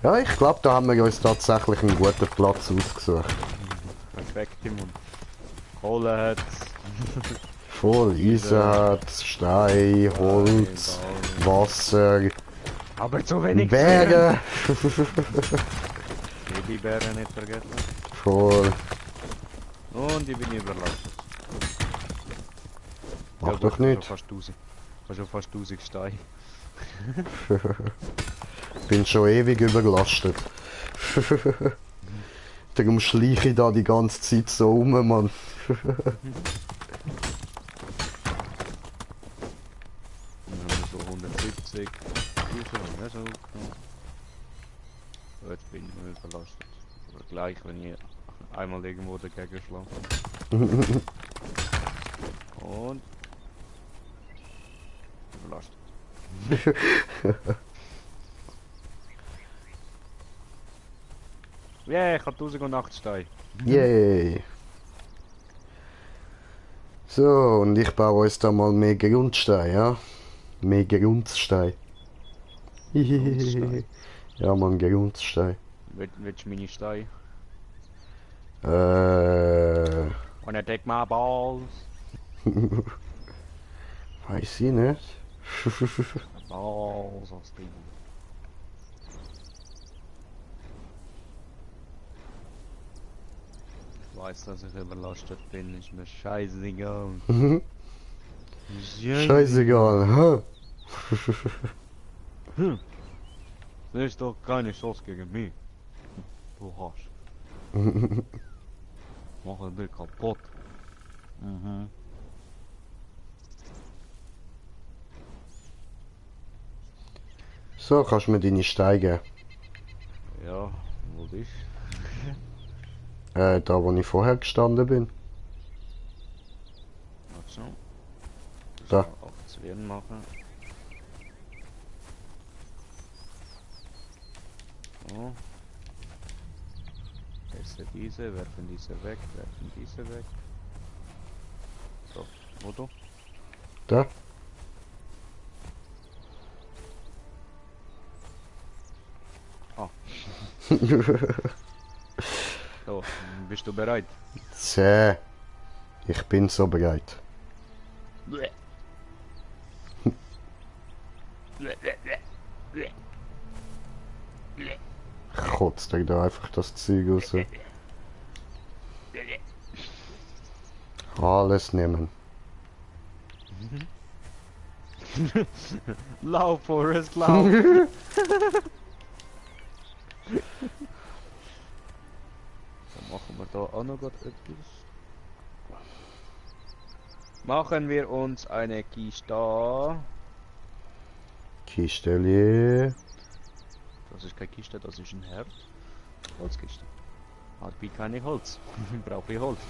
Ja, ich glaube, da haben wir uns tatsächlich einen guten Platz ausgesucht. Perfekt, Timon. Kohle hat's. Voll Eisen hat, Stein, Holz, Wasser, Aber zu wenig Bären. Babybären nicht vergessen. Voll. Und ich bin überlastet. Mach doch nicht. Schon fast 1000 Steine. Bin schon ewig überlastet. Darum schleiche ich da die ganze Zeit so um, Mann. 50. Diese, ja, so. So, jetzt bin ich nur überlastet. Aber gleich, wenn ich einmal irgendwo dagegen schlage. Und... überlastet. Yeah, ich habe 1008 Steine. Yay! So, und ich baue uns da mal mehr Grundstein, ja? Mehr Grundstein. Grundstein. Ja, man, Grundstein. Willst du meine Steine? Äh. Wanna take my balls? Weiß ich nicht. Balls aus dem. Ich weiß, dass ich überlastet bin, ist mir scheißegal. Scheißegal, hä? Das ist doch keine Chance gegen mich. Du hast. Machen wir kaputt. Mhm. So, kannst du mir deine Steine Ja, wo bist da wo ich vorher gestanden bin. Warte so. Da. Auch Zwirn machen. So. Esse diese, werfen diese weg, werfen diese weg. So, wo du? Da. Ah. So, bist du bereit? Zäh. Ich bin so bereit. Kotzt dir da einfach das Zeug raus. Alles nehmen. Lauf, Forrest, lauf! Dann machen wir da auch noch grad etwas. Machen wir uns eine Kiste. Kisteli. Das ist keine Kiste, das ist ein Herd. Holzkiste. Hat wie keine Holz. Brauche ich Holz.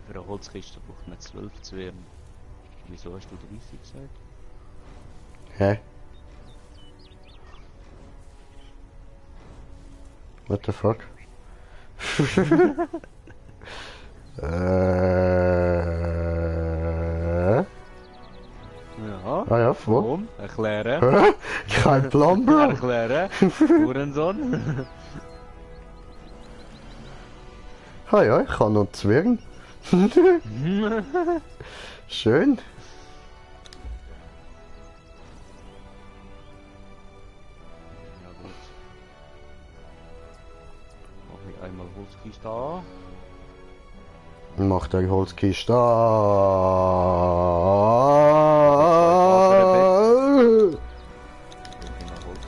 Für eine Holzkiste braucht man 12 Zwirn. Wieso hast du 30 gesagt? Hä? What the fuck? Ja. Ah ja, wo? Warum? Erklären. Hä? Kein Plan, Bro. Erklären. Hurensohn. Ah ja, ich kann noch Zwirn. Schön. Ja gut. Mach ich einmal Holzkiste an. Mach der Holzkiste. Bring ich noch Holz.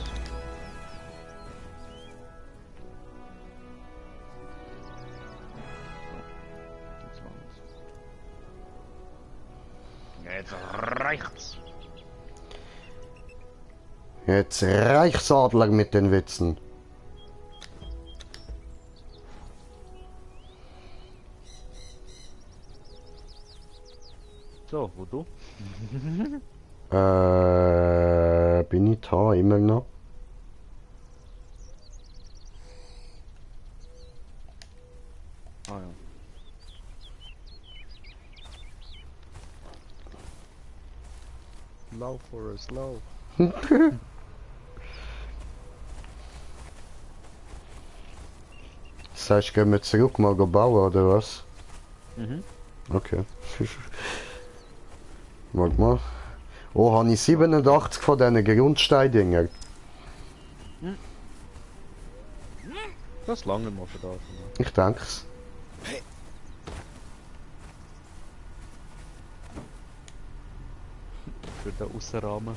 Jetzt reicht's. Jetzt reicht's, Adler, mit den Witzen. So, wo du? Bin ich da immer noch? Ah ja. Lauf, Forrest, lauf. Das heißt, gehen wir zurück mal bauen, oder was? Mhm. Okay. Warte mal. Oh, habe ich 87 von diesen Grundsteindinger. Das lange mal für das. Ich denke's. Für den Aussenrahmen.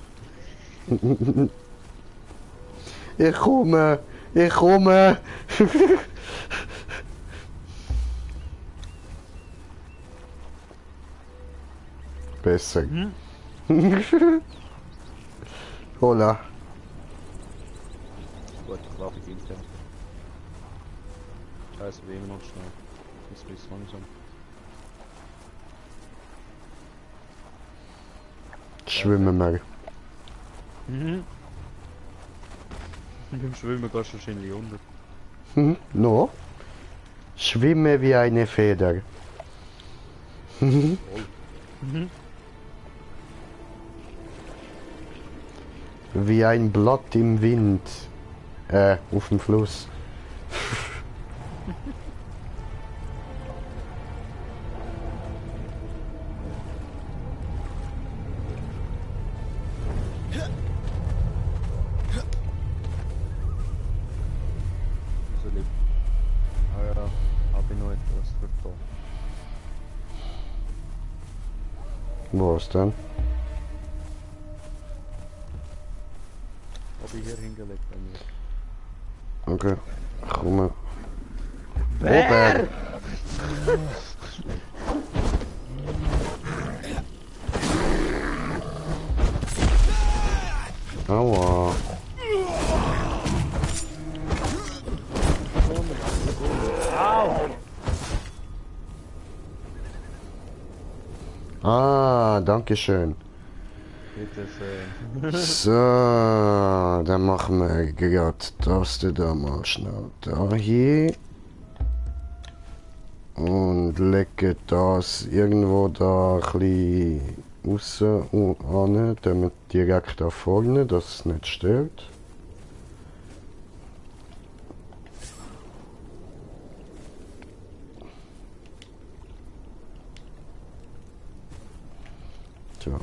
Ich komme! Ich komme! Besser. Hola. Gut, Waffe intern. Scheiße, wie immer noch schnell. Das ist langsam. Schwimmen wir. Mhm. Beim Schwimmen gehst du wahrscheinlich unter. No? Schwimme wie eine Feder. Wie ein Blatt im Wind. Auf dem Fluss. So lieb. Ah ja, hab ich noch etwas für da. Was denn? Hab ich hier hingelegt bei mir. Okay. Komme. Robert! Aua. Ah, danke schön. Bitte schön. So, dann machen wir gerade das da mal schnell da hier. Und legen das irgendwo da ein bisschen raus an, damit direkt da vorne, dass es nicht stört. So.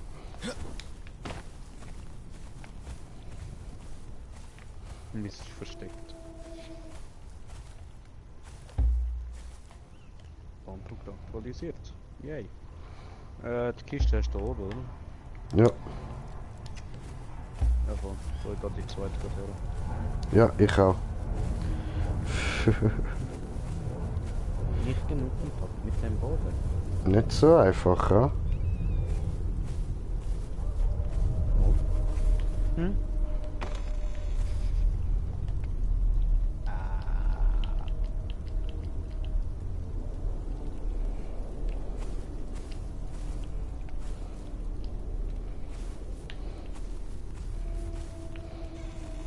Ein bisschen versteckt. Bahnprogramm aktualisiert. Yay. Die Kiste hast du da oben, oder? Ja, Ja, voll. So, ich die zweite gerade her. ja, ich auch. Nicht genug Kontakt mit dem Boden. Nicht so einfach, ja? Hm?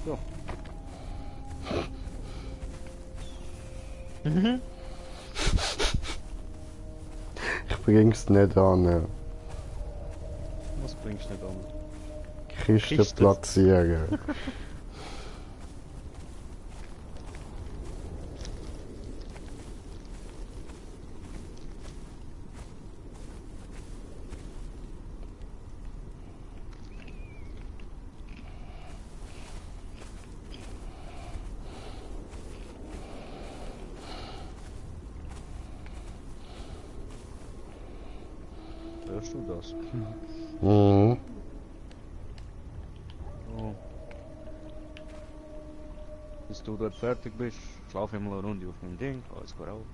So. Ich bring's nicht an. Was bringst du nicht an? Kiste Kiste. platzieren. Hörst du das? Mhm. Oh. Bis du dort fertig bist, schlaf ich mal eine Runde auf meinem Ding, alles gut auch.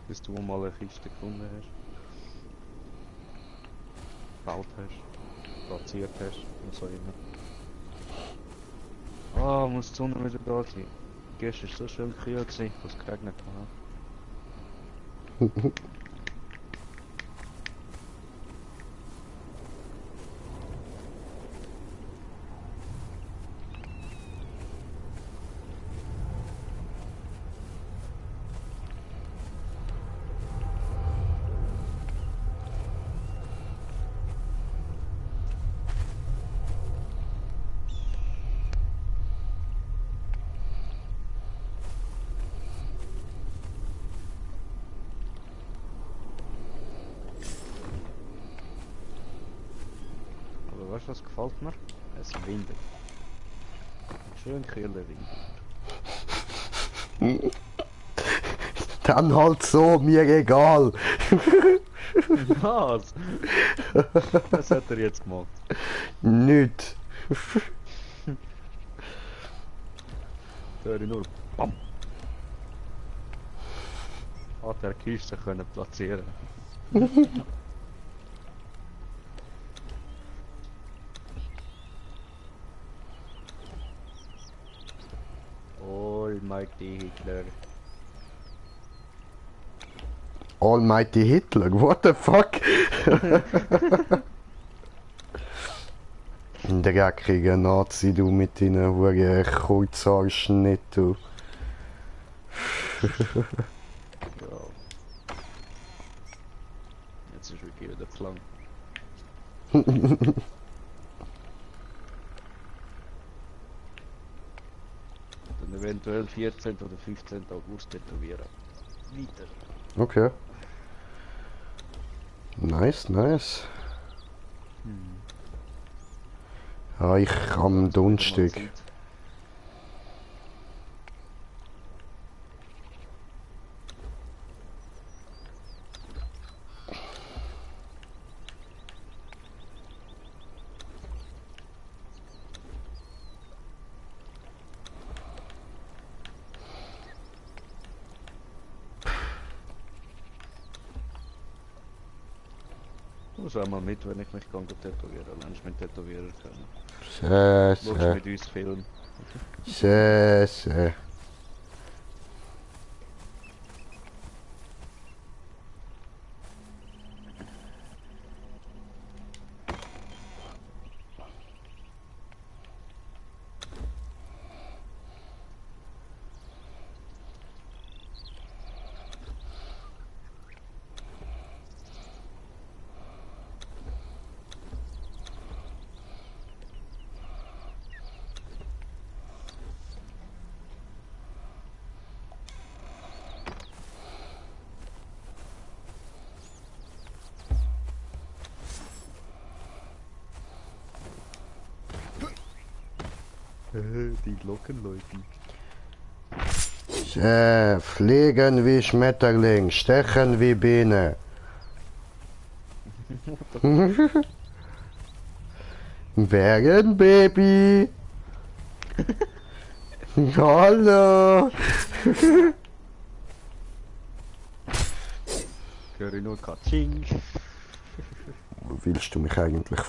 Bis du mal eine Kiste gefunden hast. Gebaut hast, platziert hast und so immer. Ah, muss die Sonne wieder da sein. Gestern war so schön kühl, dass es geregnet hat. Aber weißt du, was gefällt mir? Es windet. Schön kühler Wind. Dann halt so, mir egal. Was? Was hat er jetzt gemacht? Nicht. Da höre ich nur BAM! Hat er Kiste können platzieren. Almighty Hitler. Almighty Hitler, what the fuck? Dreckiger Nazi, du mit deinen Huren Kurzhaarschnitt, du. Ja. Jetzt ist wirklich wieder zu lang. Dann eventuell 14. oder 15. August tätowieren. Weiter. Okay. Nice, nice. Ja, ich am Donnerstag. Muss auch mal mit, wenn ich mich kann tätowieren. Lernst du mit Tätowierer können. Sehr, Schaust sehr, mit uns Film. sehr, sehr. Die Glocken läuten. Fliegen wie Schmetterling, stechen wie Biene. Bergenbaby. Hallo. Höre ich nur Katsching. Willst du mich eigentlich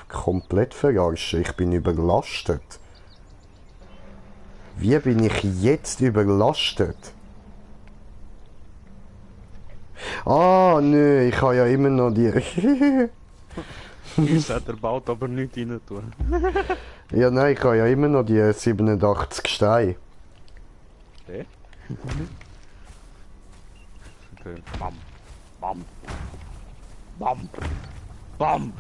komplett verarschen? Ich bin überlastet. Wie bin ich jetzt überlastet? Ah, nö, ich habe ja immer noch die... Ihr seid er baut aber nicht rein tun. Ja, nein, ich habe ja immer noch die 87 Steine. Okay. Okay. Bam. Bam. Bam. Bam.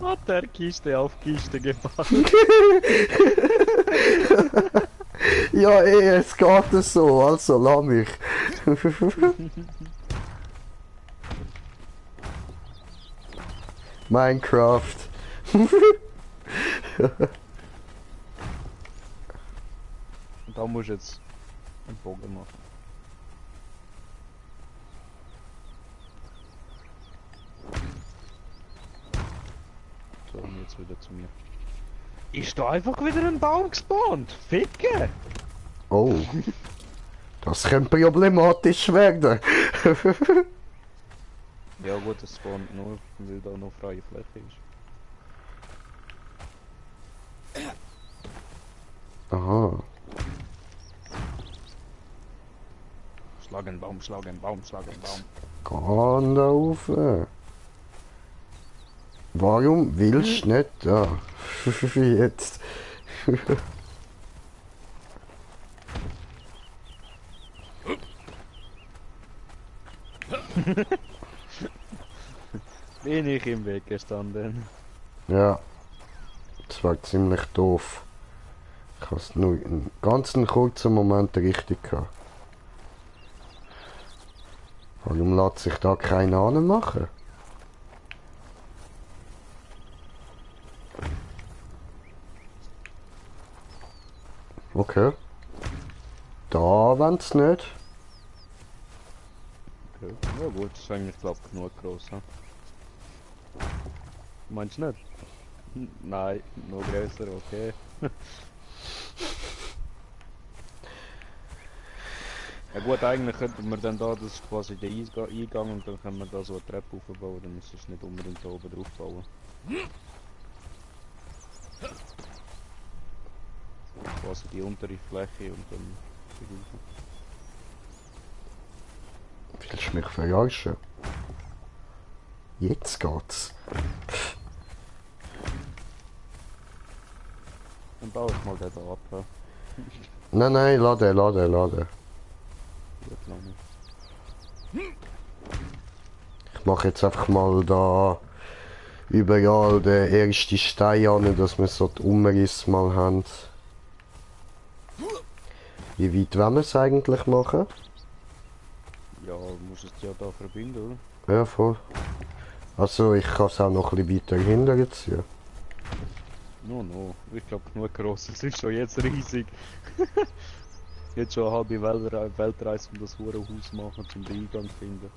Hat der Kiste auf Kiste gefahren. Ja, es geht so, also lass mich. Minecraft. Da muss ich jetzt einen Bogen machen. So, und jetzt wieder zu mir. Ist da einfach wieder ein Baum gespawnt? Ficke! Oh. Das könnte problematisch werden. Ja gut, es spawnt nur, weil da noch freie Fläche ist. Aha. Schlag einen Baum, schlag einen Baum, schlag einen Baum. Geh da rauf. Warum willst du nicht da? Jetzt. Bin ich im Weg gestanden. Ja. Das war ziemlich doof. Ich habe es nur einen ganz kurzen Moment richtig gehabt. Warum lässt sich da keiner anmachen? Okay. Da wollen sie nicht. Okay. Ja gut, das ist eigentlich glaub ich genug groß, hm? Meinst du nicht? Nein, noch größer, okay. Ja gut, eigentlich könnten wir dann da, das ist quasi der Eingang und dann können wir da so eine Treppe aufbauen, dann müssen wir nicht unbedingt da oben drauf bauen. Quasi die untere Fläche und dann die Raufen. Willst du mich verarschen? Jetzt geht's. Dann baue ich mal den da ab. Ja. Nein, nein, lade. Gut, lange. Ich mache jetzt einfach mal da überall den ersten Stein an, dass wir so die Umriss mal haben. Wie weit wollen wir es eigentlich machen? Ja, du musst es ja da verbinden, oder? Ja, voll. Also ich kann es auch noch ein bisschen weiter hinten ziehen. No. Ich glaube genug gross. Es ist schon jetzt riesig. Jetzt schon eine halbe Weltreise, um das hure Haus machen, um den Eingang zu finden.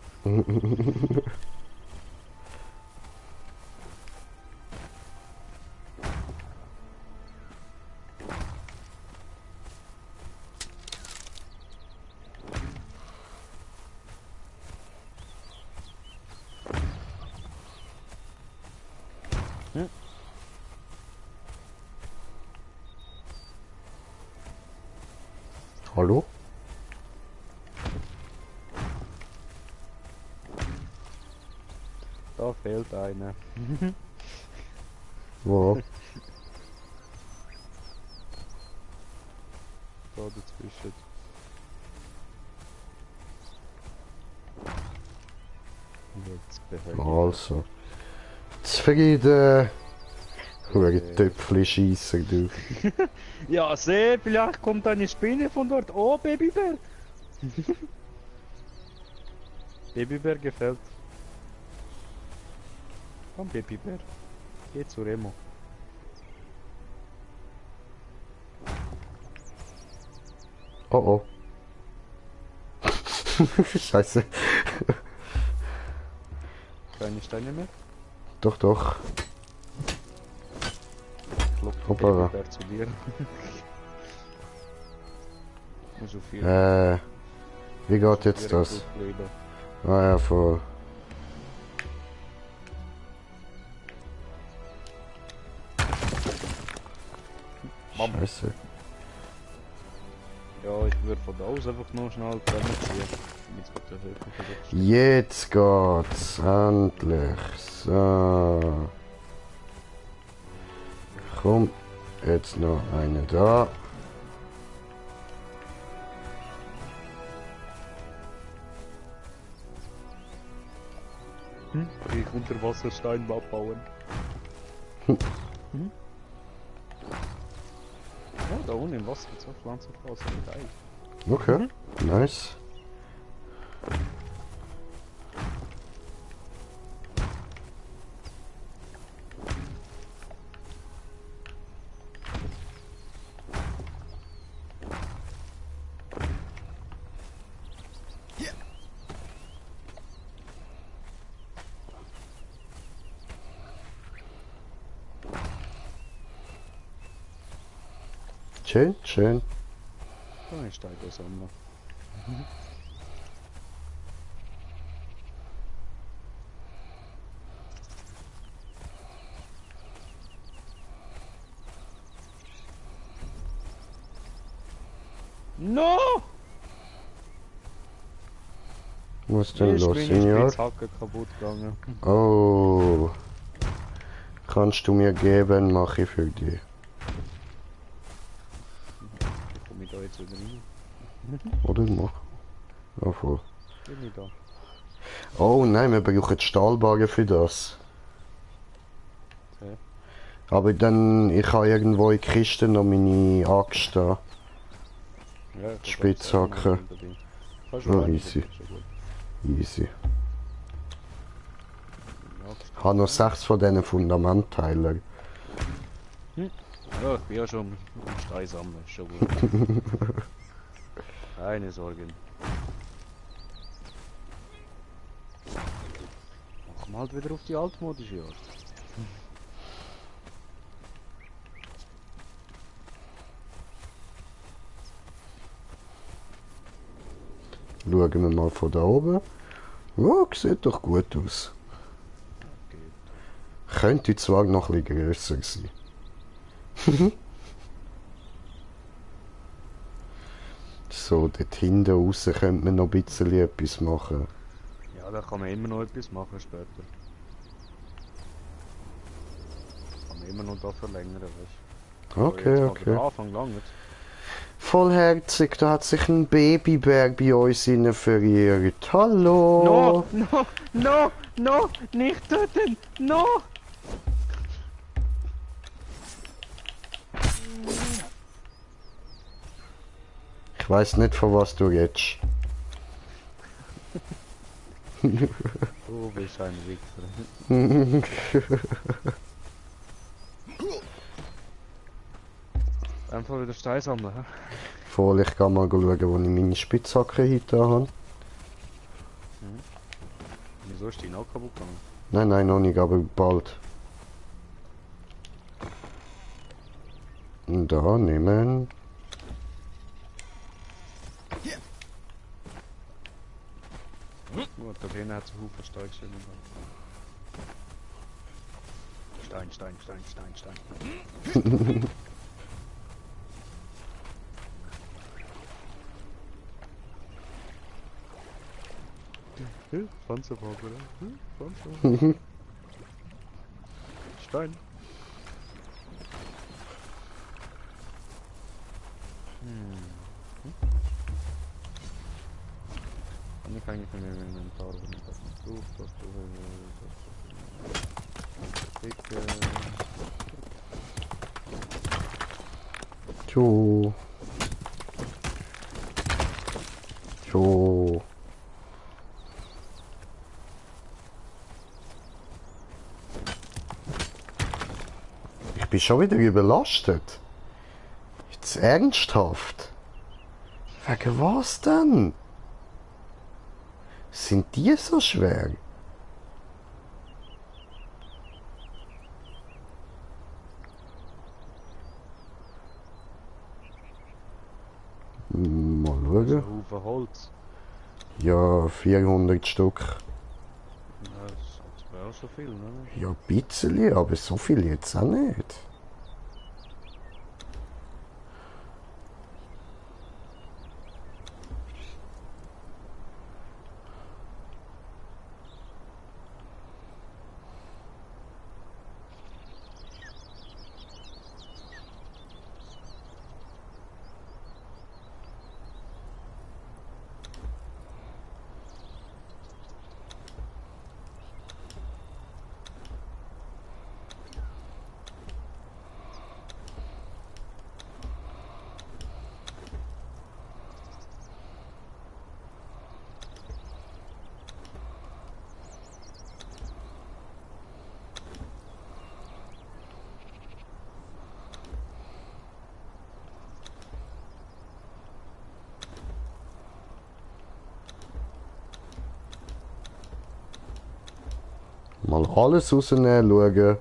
Hallo? Da fehlt einer. Wo? Da dazwischen. Jetzt behält. Also. Zufrieden. Hure Töpfchen schiessen, du. Ja, seh, vielleicht kommt eine Spinne von dort. Oh, Babybär! Babybär gefällt. Komm, Babybär. Geh zu Remo. Oh oh. Scheiße. Keine Steine mehr? Doch. Ich lock den Hoppala. Babybär zu dir. Muss so viel. Wie geht jetzt das? Ah ja, voll. Mama. Scheiße. Ja, ich würde von da aus einfach nur schnell Trennen ziehen. Jetzt wird der Hilfe versucht. Jetzt geht's. Endlich. So. Komm. Jetzt noch eine da. Ich Unterwasserstein abbauen. Ja, da unten im Wasser gibt es auch Pflanzenphasen mit Ei. Okay. Nice. Schön. Da ist Ei da Sommer. No! Was denn Ich los, bin Senior? Hacke kaputt gegangen. Oh. Kannst du mir geben, mache ich für dich. Ich komme da jetzt wieder rein. Oder mach. Ja, voll. Bin ich da. Oh nein, wir brauchen Stahlbarren für das. Okay. Aber dann, ich habe irgendwo in der Kiste noch meine Axt da. Ja, Spitzhacke. Kannst Oh, du rein, easy. das ist schon gut. Easy. Ich habe noch 6 von diesen Fundamentteilen. Ja, ich bin ja schon am Stein sammeln, ist schon gut. Keine Sorgen. Mach mal halt wieder auf die altmodische Art. Schauen wir mal von da oben. Oh, sieht doch gut aus. Okay. Könnte zwar noch ein bisschen grösser sein. So, dort hinten raus könnte man noch ein bisschen etwas machen. Ja, da kann man immer noch etwas machen später. Kann man immer noch da verlängern, weißt du. Okay, Jetzt mal okay. Der Anfang lang nicht. Vollherzig, da hat sich ein Babybär bei uns innen verirrt. Hallo! No, nicht töten, no! Ich weiß nicht, von was du redest. Du bist ein Wichser. Einfach wieder Stein sammeln, hä? Voll, ich kann mal schauen, wo ich meine Spitzhacke hinter habe. Wieso ist die auch kaputt gegangen? Nein, noch nicht, aber bald. Und da nehmen. Gut, da hinten hat es einen Haufen Stein geschrieben. Stein. Panzerbock, oder? Panzer. Stein. Und ich kann nicht mehr in den Inventar, wenn ich das nicht suche, das dicke. Jo. Jo. Ich bin schon wieder überlastet. Jetzt ernsthaft. Wegen was denn? Sind die so schwer? Mal Ein schauen. Haufen Holz. Ja, 400 Stück. Ja, das wäre auch so viel, ne? Ja, ein bisschen, aber so viel jetzt auch nicht. Mal alles rausnehmen, schauen.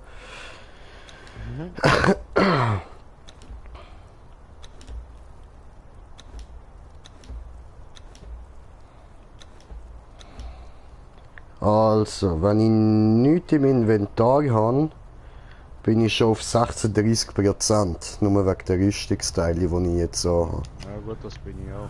Also, wenn ich nichts im Inventar habe, bin ich schon auf 36%. Nur wegen der Rüstungsteile, die ich jetzt so habe. Ja gut, das bin ich auch.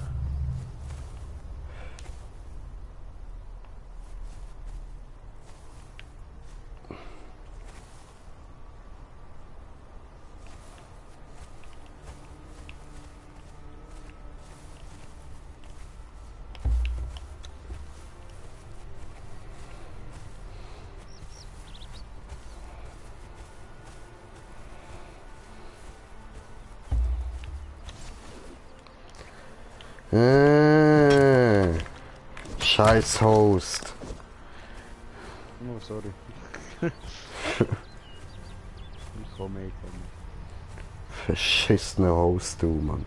Scheiß Host. Oh, sorry. ich komme. Verschissener Host, du, Mann.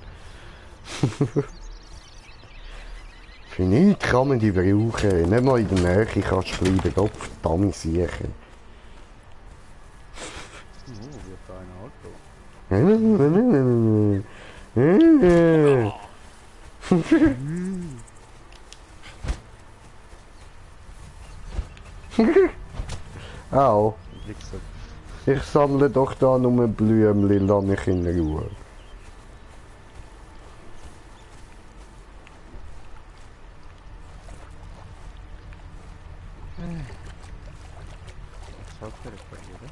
Für nichts kann man die brauchen. Nicht mal in der Nähe kannst du bleiben. Gott verdammt sicher. Oh, wird da ein Auto. Au. Wichser. Ich sammle doch da nur Blümchen, lass mich in Ruhe. Was hat der bei dir, oder?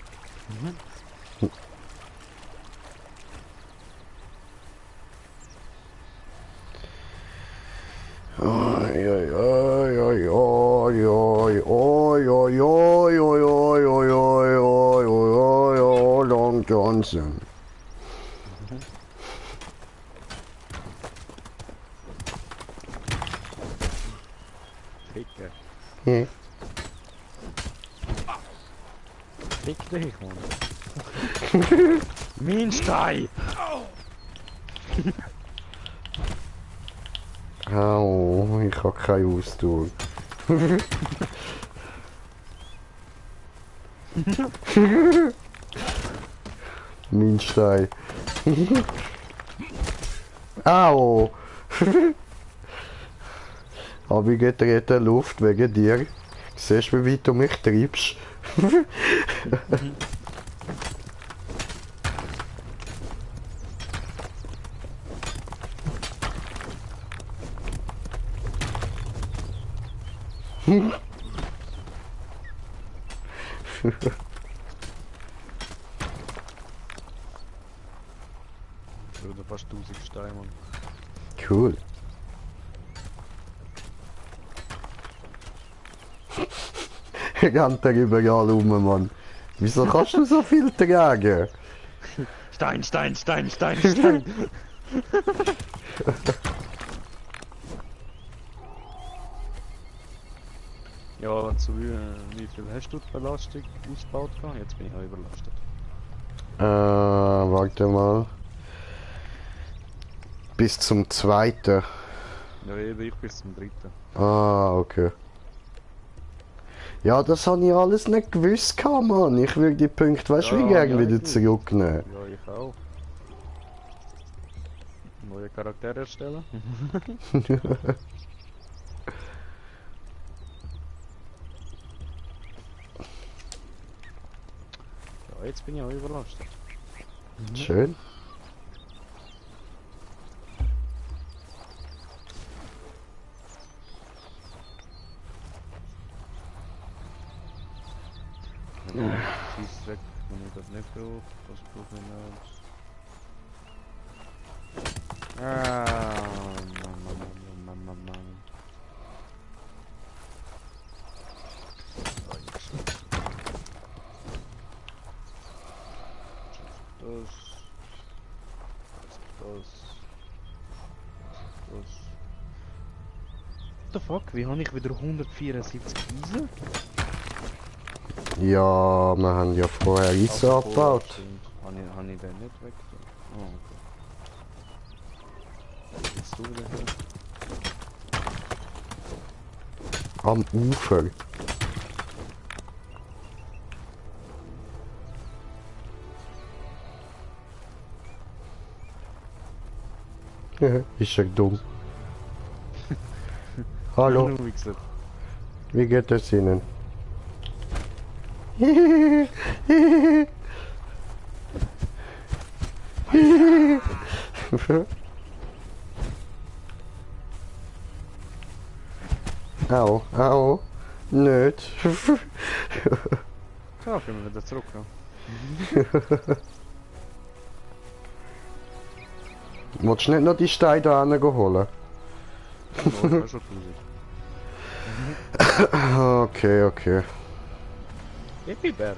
Oi, oi, oi, oi, oi, oi, oi, oi, oi, oi, oi, oi, oi, oi, oi, oi, Long Johnson. Ficker. Ja. Fick dich, Mann. Minstein! Au, ich hab keine Ausdauer. Mein Stein. Au! Aber ich geht in der Luft wegen dir. Siehst du, wie weit du mich treibst? Oder fast 1000 Steine, Mann. Cool. Rennt er überall rum, Mann. Wieso kannst du so viel tragen? Stein, Stein, Stein, Stein, Stein! Ja, wie viel hast du die Belastung ausgebaut? Jetzt bin ich auch überlastet. Warte mal. Bis zum zweiten. Ja, eben, ich bis zum dritten. Ah, okay. Ja, das habe ich alles nicht gewusst, Mann. Ich würde die Punkte, weißt du, wie gerne wieder zurücknehmen. Ja, ich auch. Neue Charaktere erstellen. Ja, jetzt bin ich auch überlastet. Schön. Schießdreck, wenn ich das nicht brauche, das brauche ich nicht. Mann. Das. What the fuck? Wie habe ich wieder 174 Eisen? Ja, wir haben ja vorher Eisen abgebaut. Habe ich den nicht weg? Oh, okay. Jetzt du wieder her. Am Ufer. Ist er dumm. Hallo, Wie gesagt. wie geht es Ihnen? Au, au, nicht. Ja, können wir wieder zurück. Ja. Willst du nicht noch die Steine da holen? Ja, schon Okay, okay. Babybär.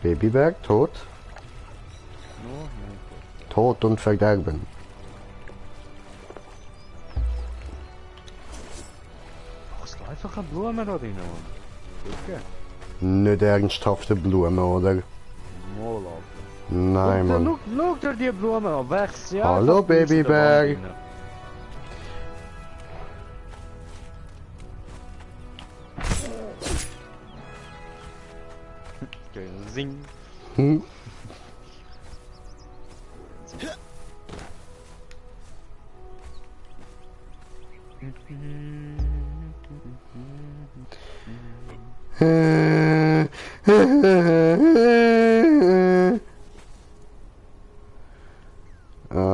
Babyberg, tot? No, nein. Tod und Verderben. Einfach eine Blume da drin, Mann. Okay. Nicht ernsthafte Blumen, oder? Mal, Alter. Nein, Mann. Schau dir die Blume an, wächst sie Hallo, einfach bei uns in der Babybär. Wand rein. Okay, Sing. Hm?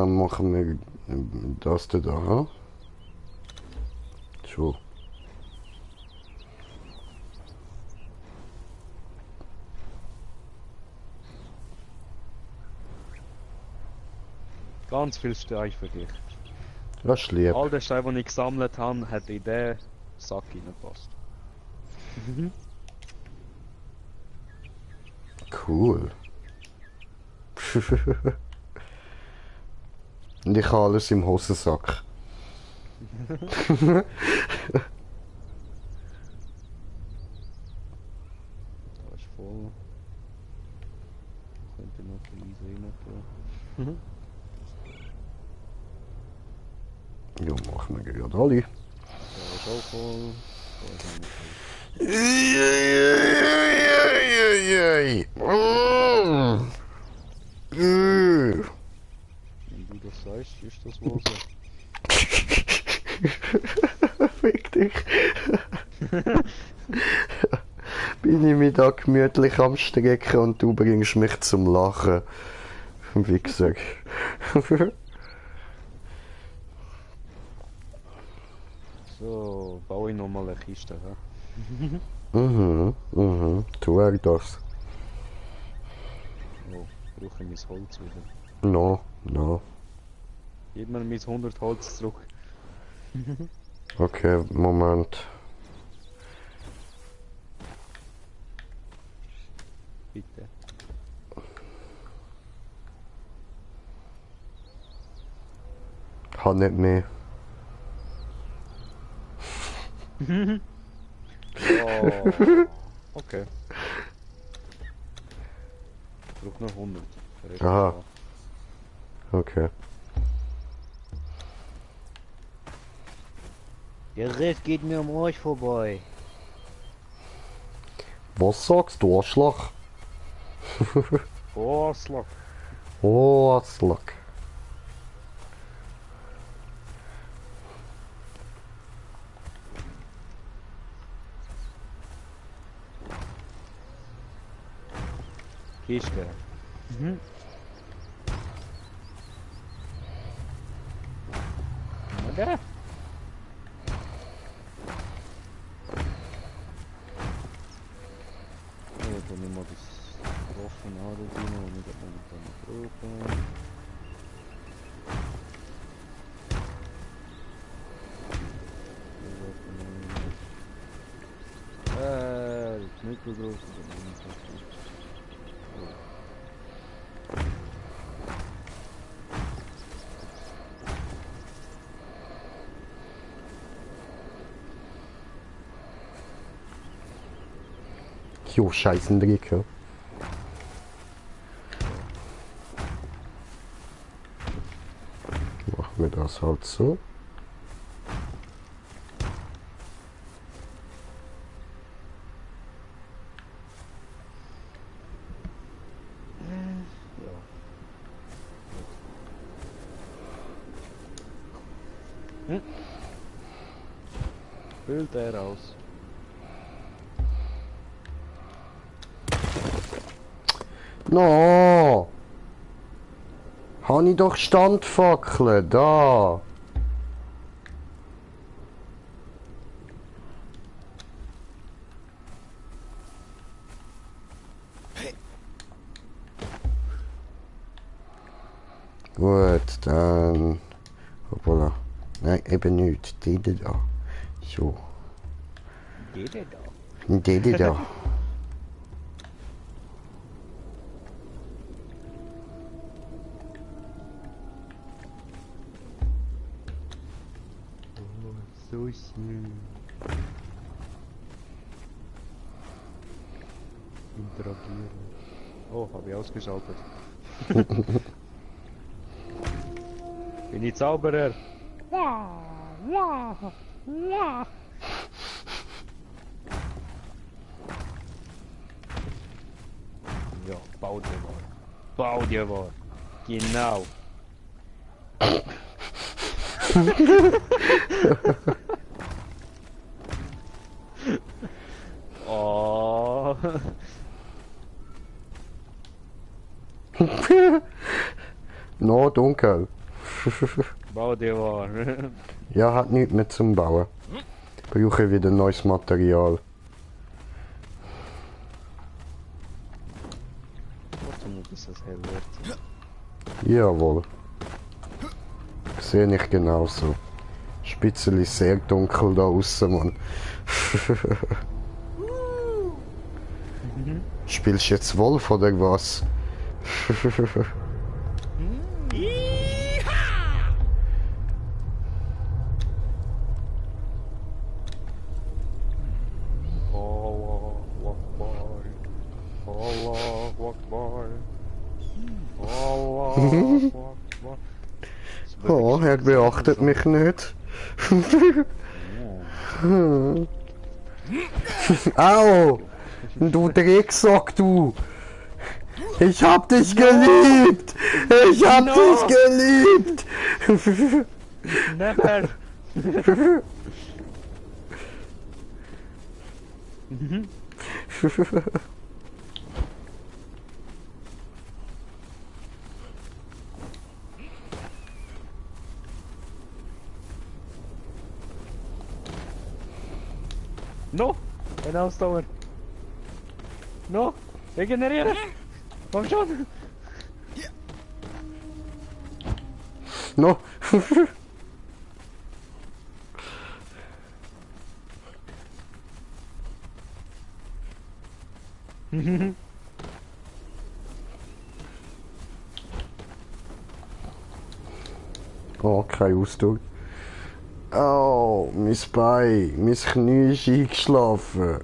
Machen wir das da, ha? So. Ganz viel Stein für dich. Das ist lieb. All der Stein, den ich gesammelt habe, hat in den Sack reingepasst. Cool. Und ich habe alles im Hosensack. Da ist voll. Könnte noch ein bisschen rein tun. Ja, machen wir gerade alle. Da ist auch voll. Da ist auch noch voll. Wenn du das sagst, ist das wohl so. Fick dich. Bin ich mich da gemütlich am Strecken und du bringst mich zum Lachen. Wie gesagt. So, baue ich nochmal eine Kiste, hä? Tu er das. Oh, brauche ich mein Holz wieder. No, no. Gib mir mein 100 Holz zurück. Okay, Moment. Bitte. Hat nicht mehr. Oh, okay. Ich brauche noch 100. Der Rest Aha. ist da. Okay. Der Rest geht mir am Arsch vorbei. Was sagst du, Arschloch? Oh, Slack. Oh, Arschloch. Kiste. Okay. Oh, dann nehmen wir das Waffen auch da drin, und ich momentan nicht brauchen. Nicht so groß, aber nicht so groß. Jo, Scheißendreck, ja. Machen wir das halt so. Füllt er aus. No! Habe ich doch Standfackeln, da! Gut, dann... Hoppala. Nein, eben nicht. Die da. So. Geht der da? Die da. So schön. Interagieren. Oh, habe ich ausgeschaltet. Bin ich Zauberer? Ja, bau dir mal. Bau dir mal. Genau. Oh. No, dunkel. Bau dir mal. Ja, hat nichts mehr zum Bauen. Brauche wieder neues Material. Warte mal, bis das hell wird. Jawohl. Sehe ich genauso. Spitzel ist sehr dunkel da außen, Mann. Spielst du jetzt Wolf oder was? Allah Akbar. Allah Akbar. Allah Akbar. Oh, er beachtet mich nicht. Au! Du Drecksack, du! Ich hab dich geliebt! Ich hab dich geliebt! Never! No! Ein Ausdauer! No! Regenerieren! Komm schon! No! Oh, kein Ausdruck. Oh, mein Bein, mein Knie ist eingeschlafen.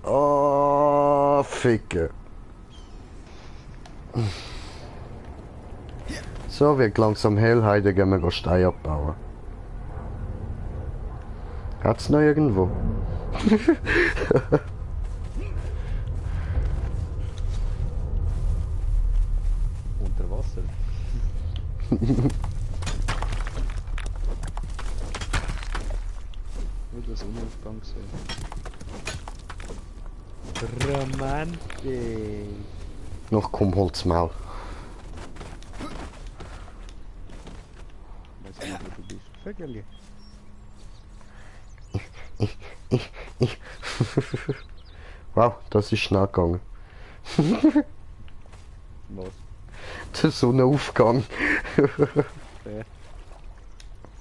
Oh, Ficken. So, wird langsam hell, heute gehen wir Stein abbauen. Hat's noch irgendwo? Unter Wasser. Nur der Sonnenaufgang sehen. Romantik. Noch komm, hol's Maul. Weiß nicht, wo du bist. Vögel. Wow, das ist schnell gegangen. Was? Der Sonnenaufgang. Fair.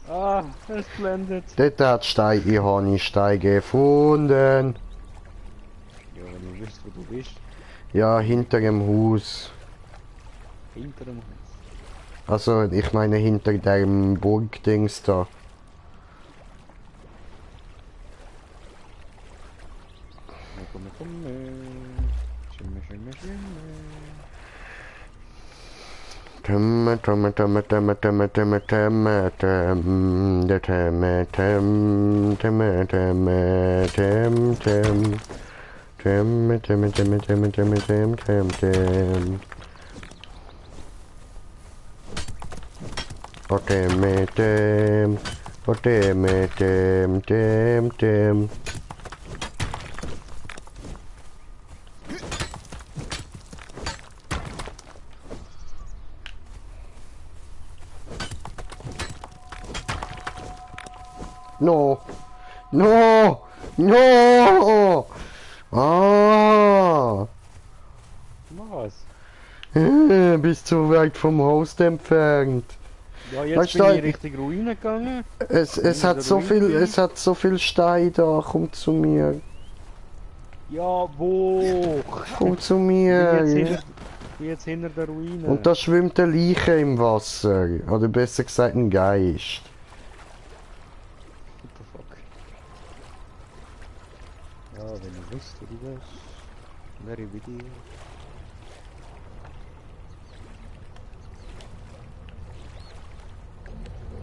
Ah, es blendet. Dort hat Stein, ich habe einen Stein gefunden. Ja, wenn du wisst, wo du bist. Ja, hinter dem Haus. Hinter dem Haus. Also, ich meine hinter dem Burgdings da. Komm, komm, Schimme, Schimme, Schimme. Temme, temme, temme, temme, temme, temme, temme, temme, temme, temme, temme, temme, temme, temme. Temme, temme, temme, temme, temme, temme, temme, temme. Oh, temme, temme. Oh, temme, temme, temme, temme. No! No! No! Ah! Was? Bist zu weit vom Host entfernt. Ja, jetzt Weißt bin du, ich Richtung Ruine gegangen. Es hat so viel Stein da, komm zu mir. Ja, wo? Komm zu Bin mir. jetzt hinter der Ruine. Und da schwimmt eine Leiche im Wasser. Oder besser gesagt ein Geist. What the fuck? wenn ihr wisst, wie das. Very video.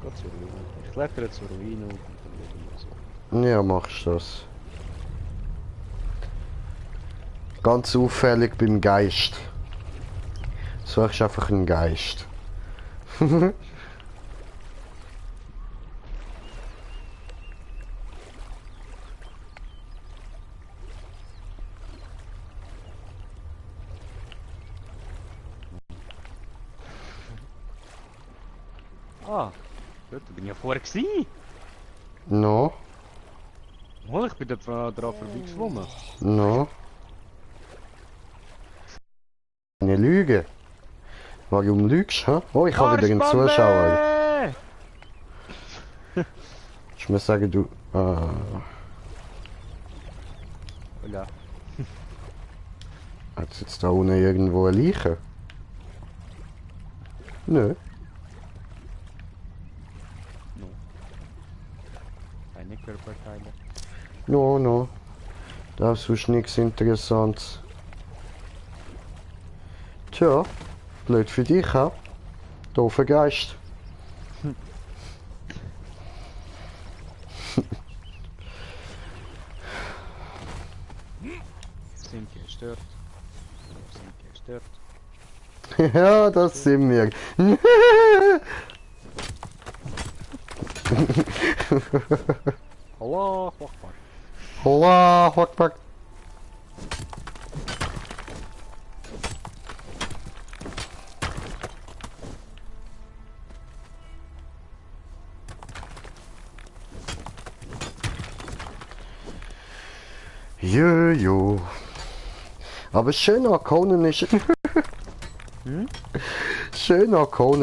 Gott zur Ruine. Ich klettere zur Ruine und dann werden wir so. Ja, machst du das. Ganz auffällig beim Geist. Suchst einfach einen Geist. Ah, dort bin ich ja vorher gewesen. No, Oh, ich bin da dran vorbeigeschwommen. no. Eine Lüge. Warum lügst du? Oh, ich habe wieder einen Zuschauer. Ich muss sagen, du... Hola. Hat es jetzt da unten irgendwo eine Leiche? Nö. No. Keine Körperteile. No, no. Das ist nichts Interessantes. Tja, blöd für dich, ha? Doofer Geist. Sind gestört. Sind gestört. Ja, das sind wir. Allah Akbar. Allahu Akbar. Jojo. Aber schön an Conan ist... Schön an Conan